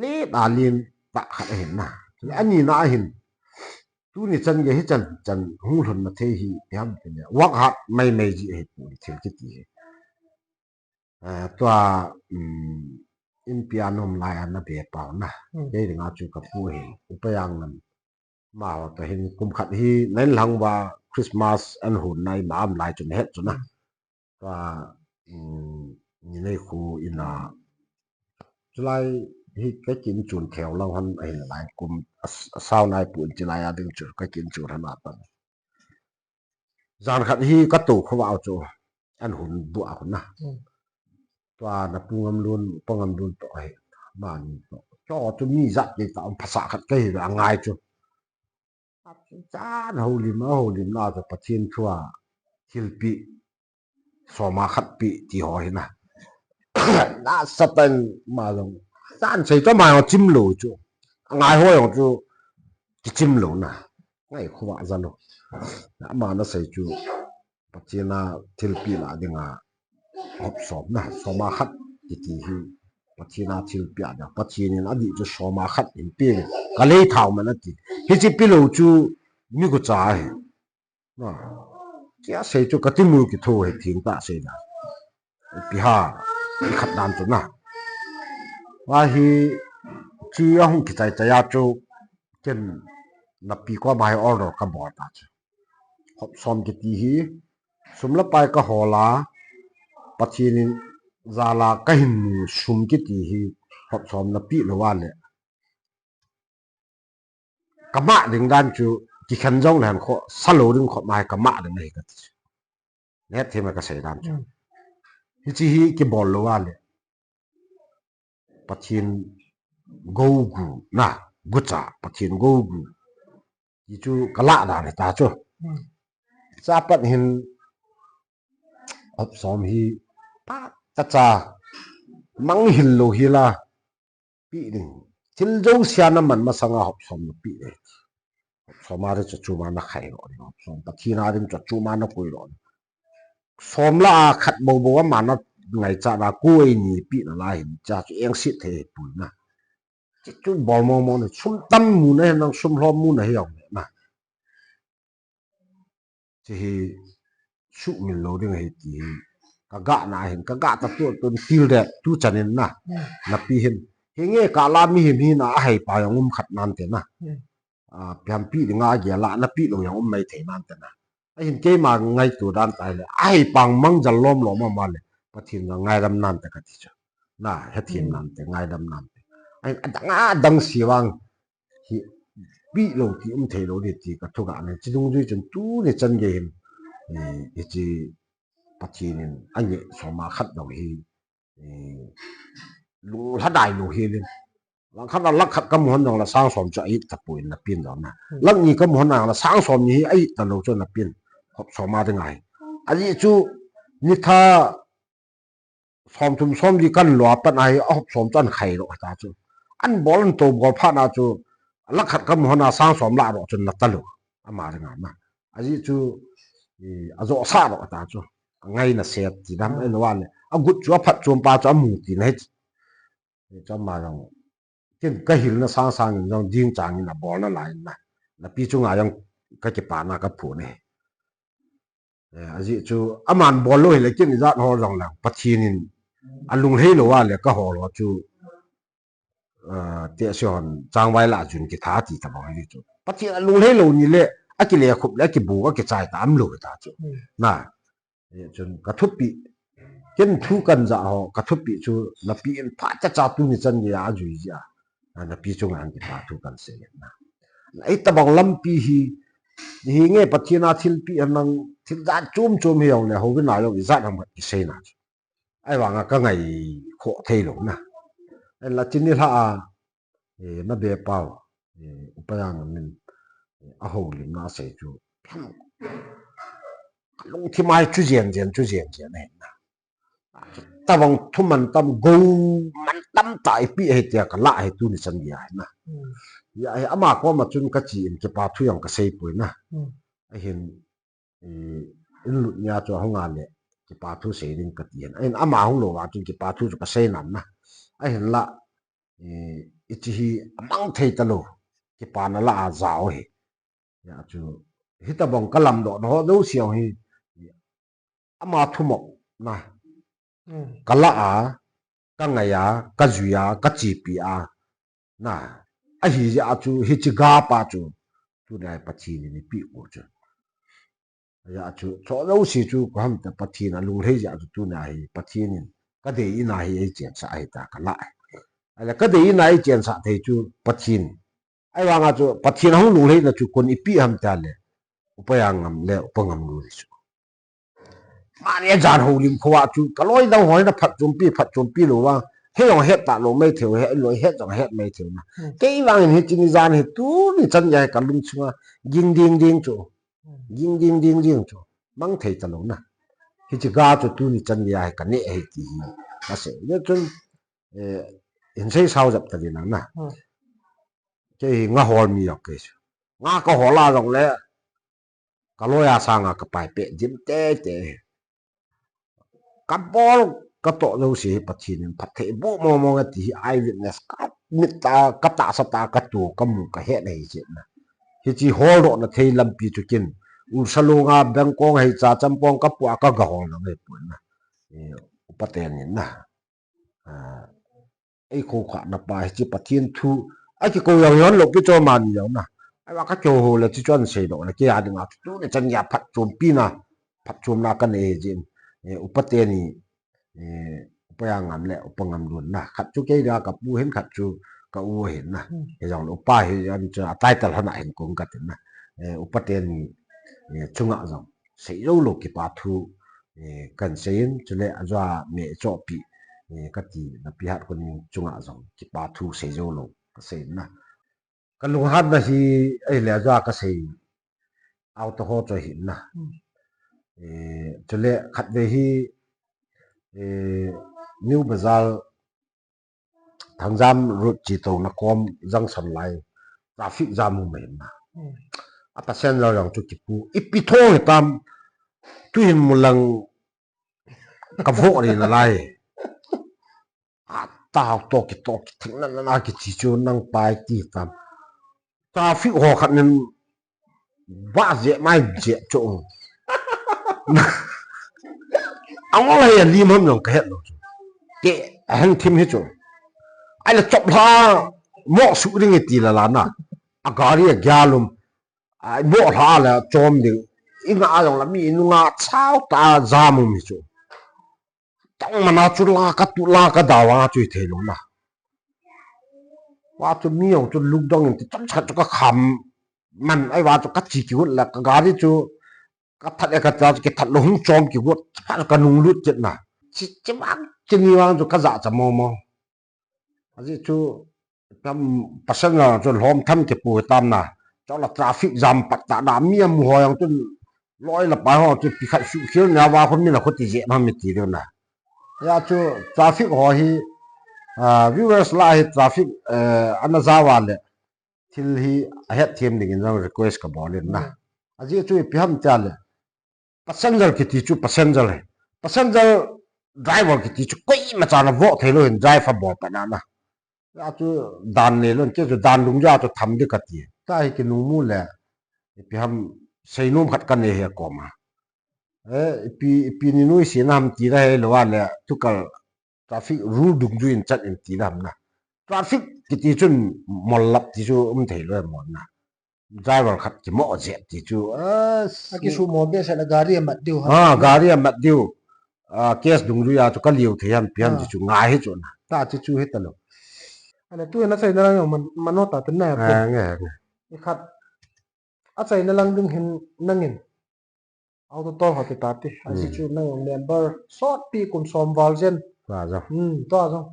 Len a len tah khat ahin na. Ani na ahin. Tuni chan gei hichan, chan hung lhun na thei hi, ipi ham ti le. Work hard mai mai ji ahi pu thil kiti hi. Eh, tua, um, inpi a nom lai a na be pau na. Hmm. Kei dinga chu ka pu hi. Upa Janglam. Amaho toh hin kum khat hi na inlang uva Christmas an hun na ima um lai chu na het chu na. Hmm. Tua, um, ni nei khu ina. Chulai hi ka kin chun theo lang hon ahin lai kum a, a sau nai pu in chulai a ding chu ka kin chun hon a tan. Jan khat hi ka tou khovah chu an hun bu a hun na. Hmm. Tua na pu Ngamlun, pa Ngamlun toh ahi, mani toh. Cho chu mi jat kei ta, um phasa khat ka hi ve angai chu. Chan houlim, ahoulim na chu Pathen thua thilpeh, soma khat peh ti ho hi na. Nasatah in ama jong. Chan sei chu ama jong chim lou chu. Angai ho jong chu kichim lou na. Ngai khovah ja lou. Ama na sei chu. Pathen a thilpeh la dinga hop som na, soma khat kiti hi Pathen a thilpeh a ding. Pathen in adih chu soma khat in pe. Ka lei thau man ati. Hiche pe lou chu mi gucha ahi. Na. Kia sei chu ka timul kitho hi thing ta sei na. Ipi ham, ikhat dan chu na. Ahi, chu ahung kichai chai a chu ken napi koma hi order ka bol ta chu. Hop som kiti hi, sum le pai ka hol a, Pathen in jal a ka hin mu sum kiti hi, hop som na peh lou a le. Ka mah ding dan chu, kikhen jong le hen kho, sa lou ding kho mai ka mah ding ahi kati chu. Neh thim a ka sei dan chu. Hmm. Hiche hi kibol lou a le. Pathen gou gu na, gucha, Pathen gou gu. Ti chu ka lah dan ahi ta chu. Hmm. Chapat hin hop som hi pa ta cha mang hil lou hi la peh ding. Thil jouse a na man masang a hop som na peh ding. Hop som a ding chu chuma na khai lou ding. Hop som Pathen a ding chu chuma na koi lou ding. Som lah a khat bou bou ama na ngaichat a koi ni peh na lai hin cha chu engset thei pui na. Chu, chu bol mo mo na, sum tam mu na hin nang sum lhom mu na hi jong na. Chu hi sumil lou ding ahi ti hi. Ka gah na hin, ka gah ta tu, tu til de, tu chan in na. Hmm. Napi hin. Hinge ka la mihem hi na ahei pa jong um khat nante na. Hmm. A, piampi dinga agel a, napeh lou jong um mai thei nante na. Ahin keima ngaito dan tai le, ahei pang mang jal lom lom ama le, Pathen jong ngaidam nante kati chu. Na, hethem nante, ngaidam nante. Ahin adang adang se vang, hi, peh lou ti um thei lou ding ti ka thugah na, chu dungjui chun tuni chan gei hin, eh, hiche Pathen in angeh soma khat lou hi, eh, lunglhadai lou hi lin. Langkhat a lakh khat ka mu hon jong le sang som chu a it tapoi napi in jong na. Hmm. Lakh ni ka mu hon jong le sang som ni hi a it talou chu napi in. Hop som a ding ahi. Ajeh chu ni tha som thum som li kan lou a pat a hi a hop som chu an khai lou ta chu. An bol an to bol phat na chu lakh khat ka mu hon a sang som la lou chu na ta lou. Ama ring a na. Ajeh chu, i, a jo sa lou ta chu. A ngaina se ti dam e lo a le. A gut chu a phatchom pa chu a mu ti na hi. Hi chu ama jong. Tin ka hilna sang sang in jong ding chang in a bol na lai na. Na pi chunga jong ka kipana ka phu ne. Eh, ajeh chu aman bol lou hile kin ijat ho jong lang Pathen in a lunglhei lou a le ka hol ho chu, ah, te se hon changvai la jun kitha ti tabang hi chu. Pathen a lunglhei lou ni le a kile khup le a kibu a kichai ta am lou ta chu. Hmm. Na, eh, chun ka thupi. Ken thu kan ja ho ka thupi chu na pi in pha cha cha tu ni chan ni a jui ji a. Na, na pi chunga ang kitha thu kan sei na. Na, ei tabang lampi hi, hi nge Pathen a thilpi a nang thil jat chom chom hi jong le, ho vin a jong ijat ham khat kisei na chu. Ahivanga ka ngai khoh thei lou na. En la chini lha a, eh, na be pau, eh, Upa Jangam in, eh, a houlimna a sei chu. Ka lungthim a hi chu jen jen, chu jen jen ahi na. Tabang thu man tam, go man tam ta ipi ahi tia ka la ahi tuni chan gei ahi na. Hmm. Ya, eh, ama koma chun ka chi in kipa thu jong ka sei poi na. Hmm. Ahin, eh, in lut nia chu a hung a le, kipa thu sei ding ka ti hin. Ahin ama hung lou va chun kipa thu chu ka sei nam na. Ahin la, eh, i chi hi a mang thei ta lou. Kipana la a jao hi. Ya chu, hi tabang ka lam doh na ho dou siau hi. Ama thumop na. Hmm. Ka la a, ka ngai a, ka jui a, ka chipi a. Na, ahi jeh a chu, hichi ga pa chu, tuna hi Pathen in eipeh u chu. Ajeh chu, cho jouse chu, ko ham ta Pathen a lunglhei jeh a chu, tuna hi Pathen in, ka dei in a hi eichensah ahi ta ka la. Ahile, ka dei in a eichensah thei chu, Pathen. Ahivanga chu, Pathen a hung lunglhei na chu, kon eipeh ham ta le, Upa Jangam le, Upa Ngamlun chu. Mani a jan houlim kho a chu, ka loi dang hoi na phatchompi, phatchompi lou va. He jong het ta lou mai thei u, he loi het jong het mai thei u na. Hmm. Kei vang in hichi ni jan hi tuni chan gei ka lung chunga, ging ding ding chu. Hmm. Ging ding ding ding chu. Mang thei ta lou na. Hichi ga chu tuni chan gei hi ka neh ahi ti hi. Ka sei. Ye chun, eh, hin sei sao jap ta ding na. Hmm. Kei hi nga hol mi jong kei chu. Nga ka hol a jong le, ka loi a sanga ka pai peh dim tei tei. Ka bol, ka toh jouse hi Pathen in phatthei boh mong mong e ti hi eyewitness ka mit a, ka tahsa tah a ka to, ka mu, ka het ahi jeh na. Hichi holdoh na thei lampi chu kin. Ursa lunga, Bengkong hei cha champong ka pu a ka ga hol na ngai poi na. Eh, Upa teni na. Ah, ei kho kha na pa hichi Pathen thu. A kikou jong hon lou pi cho mani jong na. Ahivang ka kihou le chi chun seidoh le kei a dinga tuni chan gei a phatchompi na. Phatchomna ka nei jin. Eh, Upa teni, eh, Upa Jangam le Upa Ngamlun na. Khat chu kei dinga ka pu hin, khat chu ka u hin na. Hmm. Hijong le Upa hi an chu a title hon a hin kong ka tin na. Eh, Upa teni, eh, chunga jong sei jou lou kipa thu, eh, kan sei in, chule ajou a me chohpi, eh, ka ti na pi hat kon chunga jong kipa thu sei jou lou ka sei in na. Ka lunghanna hi, ahile ajou a ka sei, auto ho chu hin na. Hmm. Eh, chule khatvei hi, eh, New Bazar Thangjam road chi to na kom junction lai traffic jam um mai na. Hmm. A passenger jong chu kipu. Ipi thong hitam tu hin mulang ka voh ri na lai. A tao to ki to ki thing na na na ki chi chu nang pai ti tam. Traffic ho khat nin ba je mai je chu. Angol hei a lim ham jong ka het lou chu. Ke a heng thim hi chu. Ahile chop lha mo su ring e ti la la na. A gari a gyalum. A mo lha la chom ding. I nga a jong la mi nunga chao ta jam um hi chu. Tang mana chu la ka tu la ka da wa chu thei lou na. Wa chu mi jong chu lungdong in ti cham cha chu ka kham man ai wa chu ka chi kigot la ka gari chu ka that e ka cha chu kithat lou hung chom kigot pha ka nung lut chet na. Chi chi wang chi ni wang chu ka ja cha mo mo. Ajeh chu tam passenger chu lhom tham kipu tam na. Chule traffic jam pat ta na mi amu ho jong chu loi le pai ho chu pi khat su khel na wa khun mi na khu ti je ma mi ti lou na. Hijeh chun traffic ho hi, ah, viewers lah a hi traffic, eh, ana jao a le thil hi ahet them dingin jong request kabol in na. Hmm. Ajeh chu ipi ham tia le, passenger kiti chu passenger hi. Passenger driver kiti chu koima chan avoh thei lou hin, driver bol pat na na. Hijeh chun dan neilou in, kei chu dan dungjuia chu tham ding kati. Tua hi kinung mu le, ipi ham seinom khat kanei hi akoma. Eh, ipi, ipi ni nuisat na ham ti la hilou a le, tukal traffic rule dungjuiin chat in ti la ham na. Traffic kiti chun mollap ti chu um thei lou e mo na. Driver khat kimoh jep ti chu, ah, akisumo behseh le gari amat diu ha. Ah, gari amat diu. Ah, case dungjuia chu kaliu thei ham ipi ham ti chu ngai hi chu na. Tua chu chu hita lou. Ahile tu hin achaina lang jong man, mano ta tin na he. Ah, nge, nge. Ikhat achaina lang ding hin nangin auto tol ho ti ta ti. Ajeh chu nang member sotpi kum som val jen. Tua jong. Hmm, tua jong.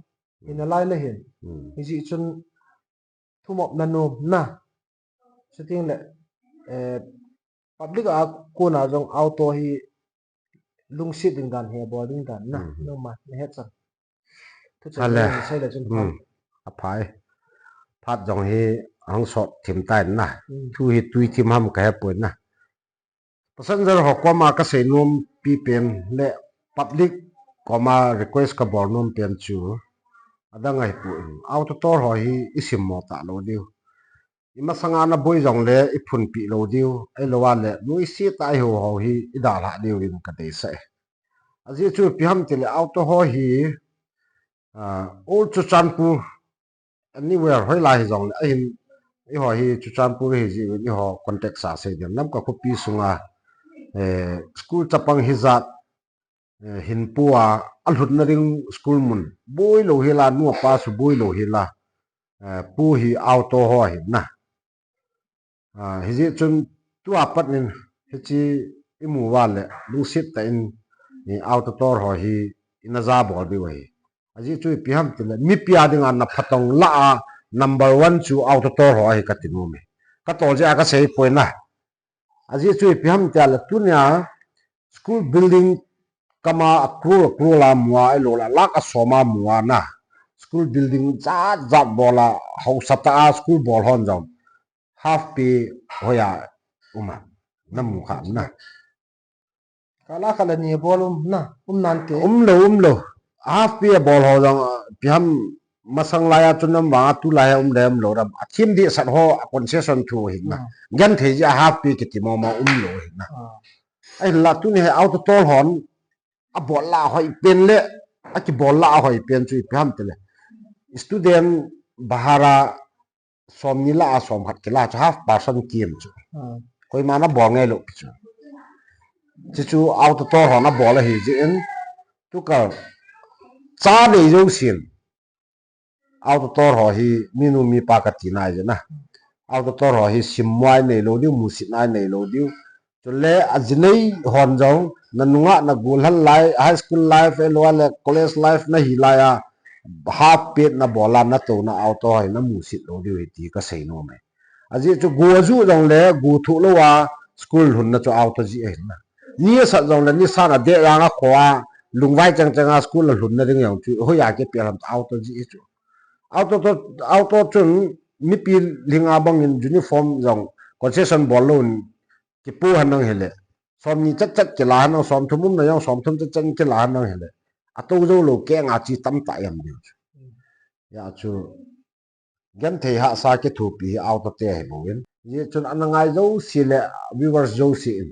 Hina lai na hin. Hmm. Hijeh chun thumop na nom na. Chuting le, eh, public a kona jong auto hi lungset ding dan hi, abol ding dan na. Hmm. Nangma nahet chan. Thucheng ale. Sei le chun. Hmm. Aphai. Phat jong hi ahung sot thim tan na. Hmm. Thu hi tui thim ham kahe poi na. Passenger ho koma kasei nom pipen le public koma request kabol nom pen chu adang ahipoi. Auto tol ho hi isimmo talou diu. Imasanga naboi jongle iphunpi lou diu. Ahilou a le nuisat tah a ihou ho hi idalhah diuvin kadeisah e. Ajeh chu ipi ham tile auto ho hi, ah, all Churachandpur, anywhere hoilai hijongle, ahin, eiho hi Churachandpur hijeh uvin eiho contact sa sei ding. Lamka khopi sunga, eh, school chapang hijat, eh, hinpo a, alhunna ding school mun boi lou hila, nu apa suboi lou hila, eh, pu hi auto ho ahin na. Ah, hijeh chun tua pat in hiche imu uva le lungset tah in, eh, auto tol ho hi ina jabol diu ahi. Ajeh chu ipi ham tile, mipi a dinga na phatong lah a number one chu auto tol ho ahi kati nom e. Katol jeh a kasei poi na. Ajeh chu ipi ham tile, tunia school building kama a crore, a crore a mu a, ahilou le lakh a som a mu a na. School building jat jat bol a, haosa tah a school bol hon jong half pay hoiya um a, namu kha um na. Kala kala ni bol um na, um nante. Umlou, umlou. Half pay a bol ho jong, ipi ham masang laiya chu nam vanga tulaiya um le umlou dam. Athim dehset ho a concession thu ahin na. Hmm. Genthei jeh a half pay kiti mama umlou ahin na. Hmm. Ahinla tuni hi auto tol hon abol lah a hoi pen le, akibol lah a hoi pen chu ipi ham tile, student bahara somni lah a somkhat kila chu half percent kim chu. Hmm. Koima nabol ngailou pi chu. Chuchu auto tol hon abol ahi jeh in, tukal cha nei jousen auto tol ho hi minu mipa kati nai jeh na. Auto tol ho hi simmo a inei lou diu, musit na inei lou diu. Chule ajinei hon jong, nanunga nagolhang lai, high school life, ahilou le college life nahi laiya, half pay nabol a natouna auto ho hi namusit lou diu ahi ti kasei nom e. Ajeh chu go aju jongle, go thoh lou a school lhunna chu auto jeh ahin na. Ni asat jongle, nisa na deh jang a kho a, lungvai chang chang a school a lhunna ding jong chu hoiya kipel ham auto jeh ahi chu. Auto to, auto chun mipi lhinga bangin uniform jong concession bol louvin kipu henlang hile, somni chat chat kila henlang, somthum umna jong somthum chat chat kila henlang hile, atou joulou kenga che tamtah jam diu chu. Hijeh chun genthei hahsa kithopi hi auto te ahibouvin. Hijeh chun ana ngai jouse le viewers jouse in,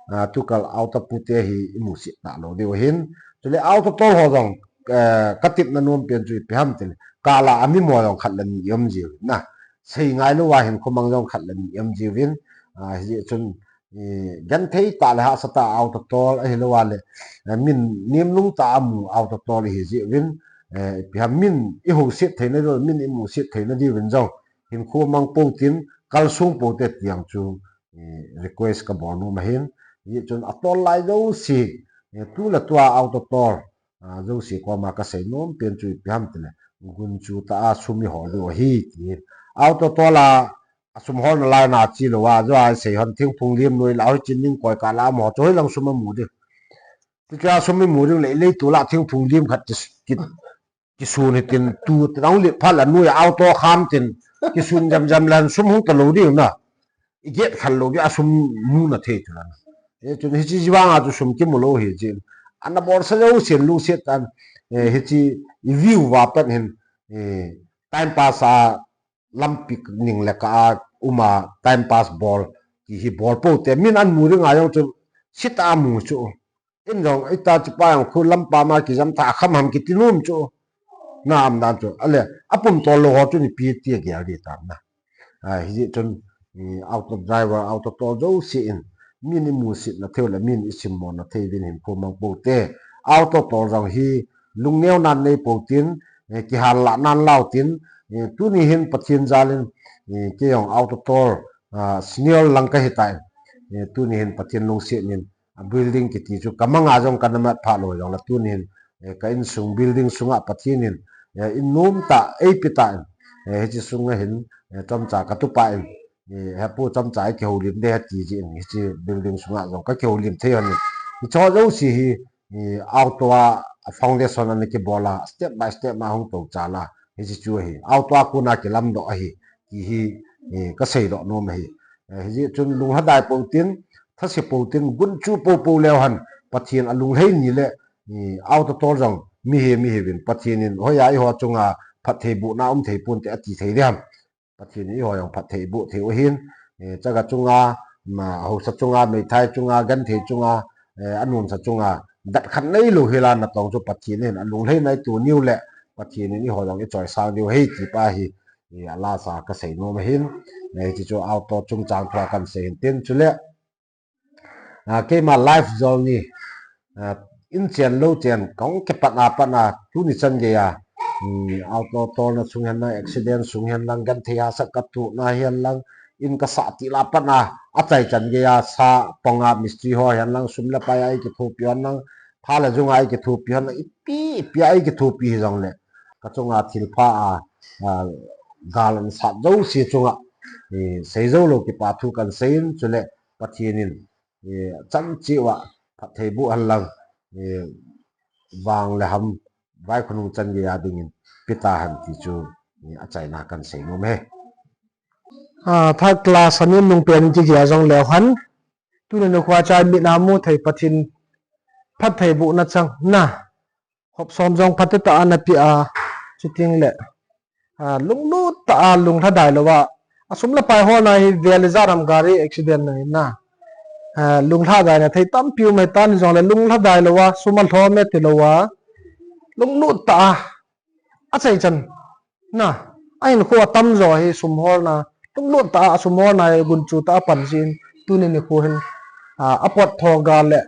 ah, tukal auto pute hi imusit talou diu ahin. Chule auto tol ho jong, eh, katepna nom pen chu ipi ham tile, kala amimo jong khat le ni ium jiu na. Sei ngailouva hin khomang jong khat le ni ium jiuvin. Ah, hijeh chun, eh, genthei tah le hahsa tah a auto tol ahilou a le, eh, min nemlung tah a amu auto tol ihi jeh uvin, eh, ipi ham min ihouset theina diu, min imusit theina diuvin jong hinkho mang pou tin, kalsong pou te ti jong chu, eh, request kabol nom ahin. Hijeh chun atol lai jouse, eh, tu le tua auto tol, ah, jouse koma kasei nom pen chu ipi ham tile, gunchu tah a sum ihol diu ahi ti. Auto tol a, asum holna lai na che louva, ajou a sei hon thingphung lim noi lah a hoi chin ding koi kala amaho chu hoilang sum amu diu. Tia sum imu ding le, ilei tol a thingphung lim khat ki, ki, kisun hitin, tu tang le phat la nuia auto kham tin, kisun jam jam le sum hung ta lou ding na. I get khal lou ding a sum mu na thei tu na. E, chun hichi jivang a chu sum kimu lou hi chi. Ana bolsa jouse in lungset tan, e, hichi i view va pan hin, e, time pass a lampi ning le ka a um a time pass bol, ti hi bol pou te, min an mu ding a jong chu sita mu chu. In jong, ita chu pa jong khu lampa ma kijam tha kham ham kiti nom chu. Na am dan chu. Ale, apum tol lou ho chu ni pi ti a gel di tam na. A, hijeh chun, i, auto driver, auto tol jouse in, min imu sit na thei u le, min isim mo na thei uvin hin phu mang pou te. Auto tol jong hi, lungneo nan nei pou tin, e, kihal la nan lau tin, e, tuni hin Pathen jal in, e, kei jong auto tol, a, senior lang ka hi tai. E, tuni hin Pathen lungset in, a building kiti chu ka mang a jong ka na mat pha lou jong la tuni hin, e, ka insung building sunga Pathen in, e, in nom ta, ei pi ta in, e, hichi sunga hin, e, chomcha ka tupa in, e, hepu chomcha i kihoulim de hati ji in, hichi building sunga jong ka kihoulim thei hon in. Hicho jouse hi, e, auto a foundation ana kibol a, step by step ma hung tou cha la, hichi chu hi, auto a kona kilam doh ahi, ti hi, e, ka sei doh nom ahi. E, hijeh chun lunglhadai pou tin, thase pou tin, gunchu pou pou leu hen, Pathen a lunglhai ni le, e, auto tol jong, mi hi, mi hi vin, Pathen in, hoiya eiho chunga phattheibohna um thei pon te ati thei diham. Pathen in eiho jong phattheiboh thei u hin, e, chaga chunga, ma, haosa chunga, meithai chunga, genthei chunga, e, anunsa chunga, dat khat nei lou hi la natong chu Pathen in, alunglhai nai tu niu le, Pathen in eiho jong i choisang diu hei ti pa hi, e, a lasa ka sei nom ahin, e, hichi chu auto chungchang thua kan sei hin tin chule, a, keima life journey, a, in chen lou chen, kong ke pat a pat a, tuni chan gei a, um, auto tolna sung hen lang, accident sung hen lang, genthei a sak ka tu na hen lang, in ka sah ti la pat a, achai chan gei a, sa pong a, mistri ho hen lang, sum le pai a, i kithopi hen lang, pha le jung a, i kithopi hen lang, ipi, ipi a, i kithopi hi jong le. Ka chunga thilpha a, a, gal an sat jouse chunga, e, sei jou lou kipa thu kan sei in, chule Pathen in, e, chan cheh uva phattheiboh hen lang, e, vang le ham, vaikhonung chan gei a dingin, pe ta hen ti chu, e, achaina kan sei nom e. A, third class anin nung pen in kigel jong leu hen, tuni nikho a chai mit a mu thei Pathen phattheibohna chang na. Hop som jong phatechan ana pe a, chuting le, a, lunglut tah a lunglhadai lou a, a sum le pai holna hi vel ijat ham gari accident na hin na. A, lunglhadai na thei tampi um ahi tan jong le lunglhadai lou a, sum alhom e ti lou a, lunglut tah a, achai chan na, a hinkho atam jo hi sum holna, lunglut tah a sum holna hi gunchu tah a pan jin, tuni nikho hin, a, apot tho ga le,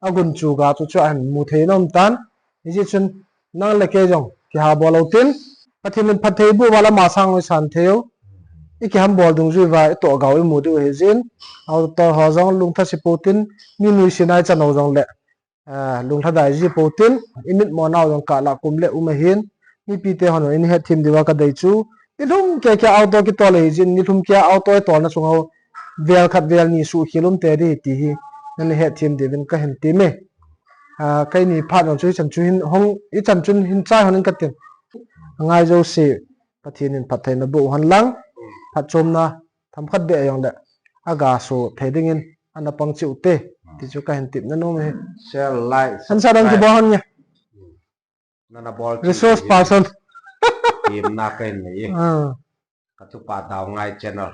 agunchu ga chu chu ahin mu thei nom tan. Hijeh chun nang le kei jong kiha bol lou tin, Pathen in phattheiboh uva le ama sang i san thei u. I kiham bol dungjui uva i toh gau i mu diu ahi jin. Auto ho jong lungthase pou tin, mi nuisat a i chan u jong le, a, lunglhadai ji pou tin, i mit mo nau jong kah la kum le um ahin. Mipi te hon in hetthem diu a ka dei chu, nilhum kei kei auto kitol ahi jin, nilhum kei auto i tolna sung u vel khat vel ni suhkhel um te di ti hi, nani hetthem diuvin ka hin ti me. A, keini phat jong chu hichan chu hin hong, hichan chun hin chai hon in ka tin. Ngai jouse, Pathen in phattheina boh hen lang, phatchomna themkhat beh jong le, aga so thei dingin, ana pang cheh u te, ti chu ka hin tepna nom e. Share, like, han sa dang ki subscribe. Bo han nia. Nana bol resource person. Team na ka hin nei. Ah. Ka tupa Daongai channel.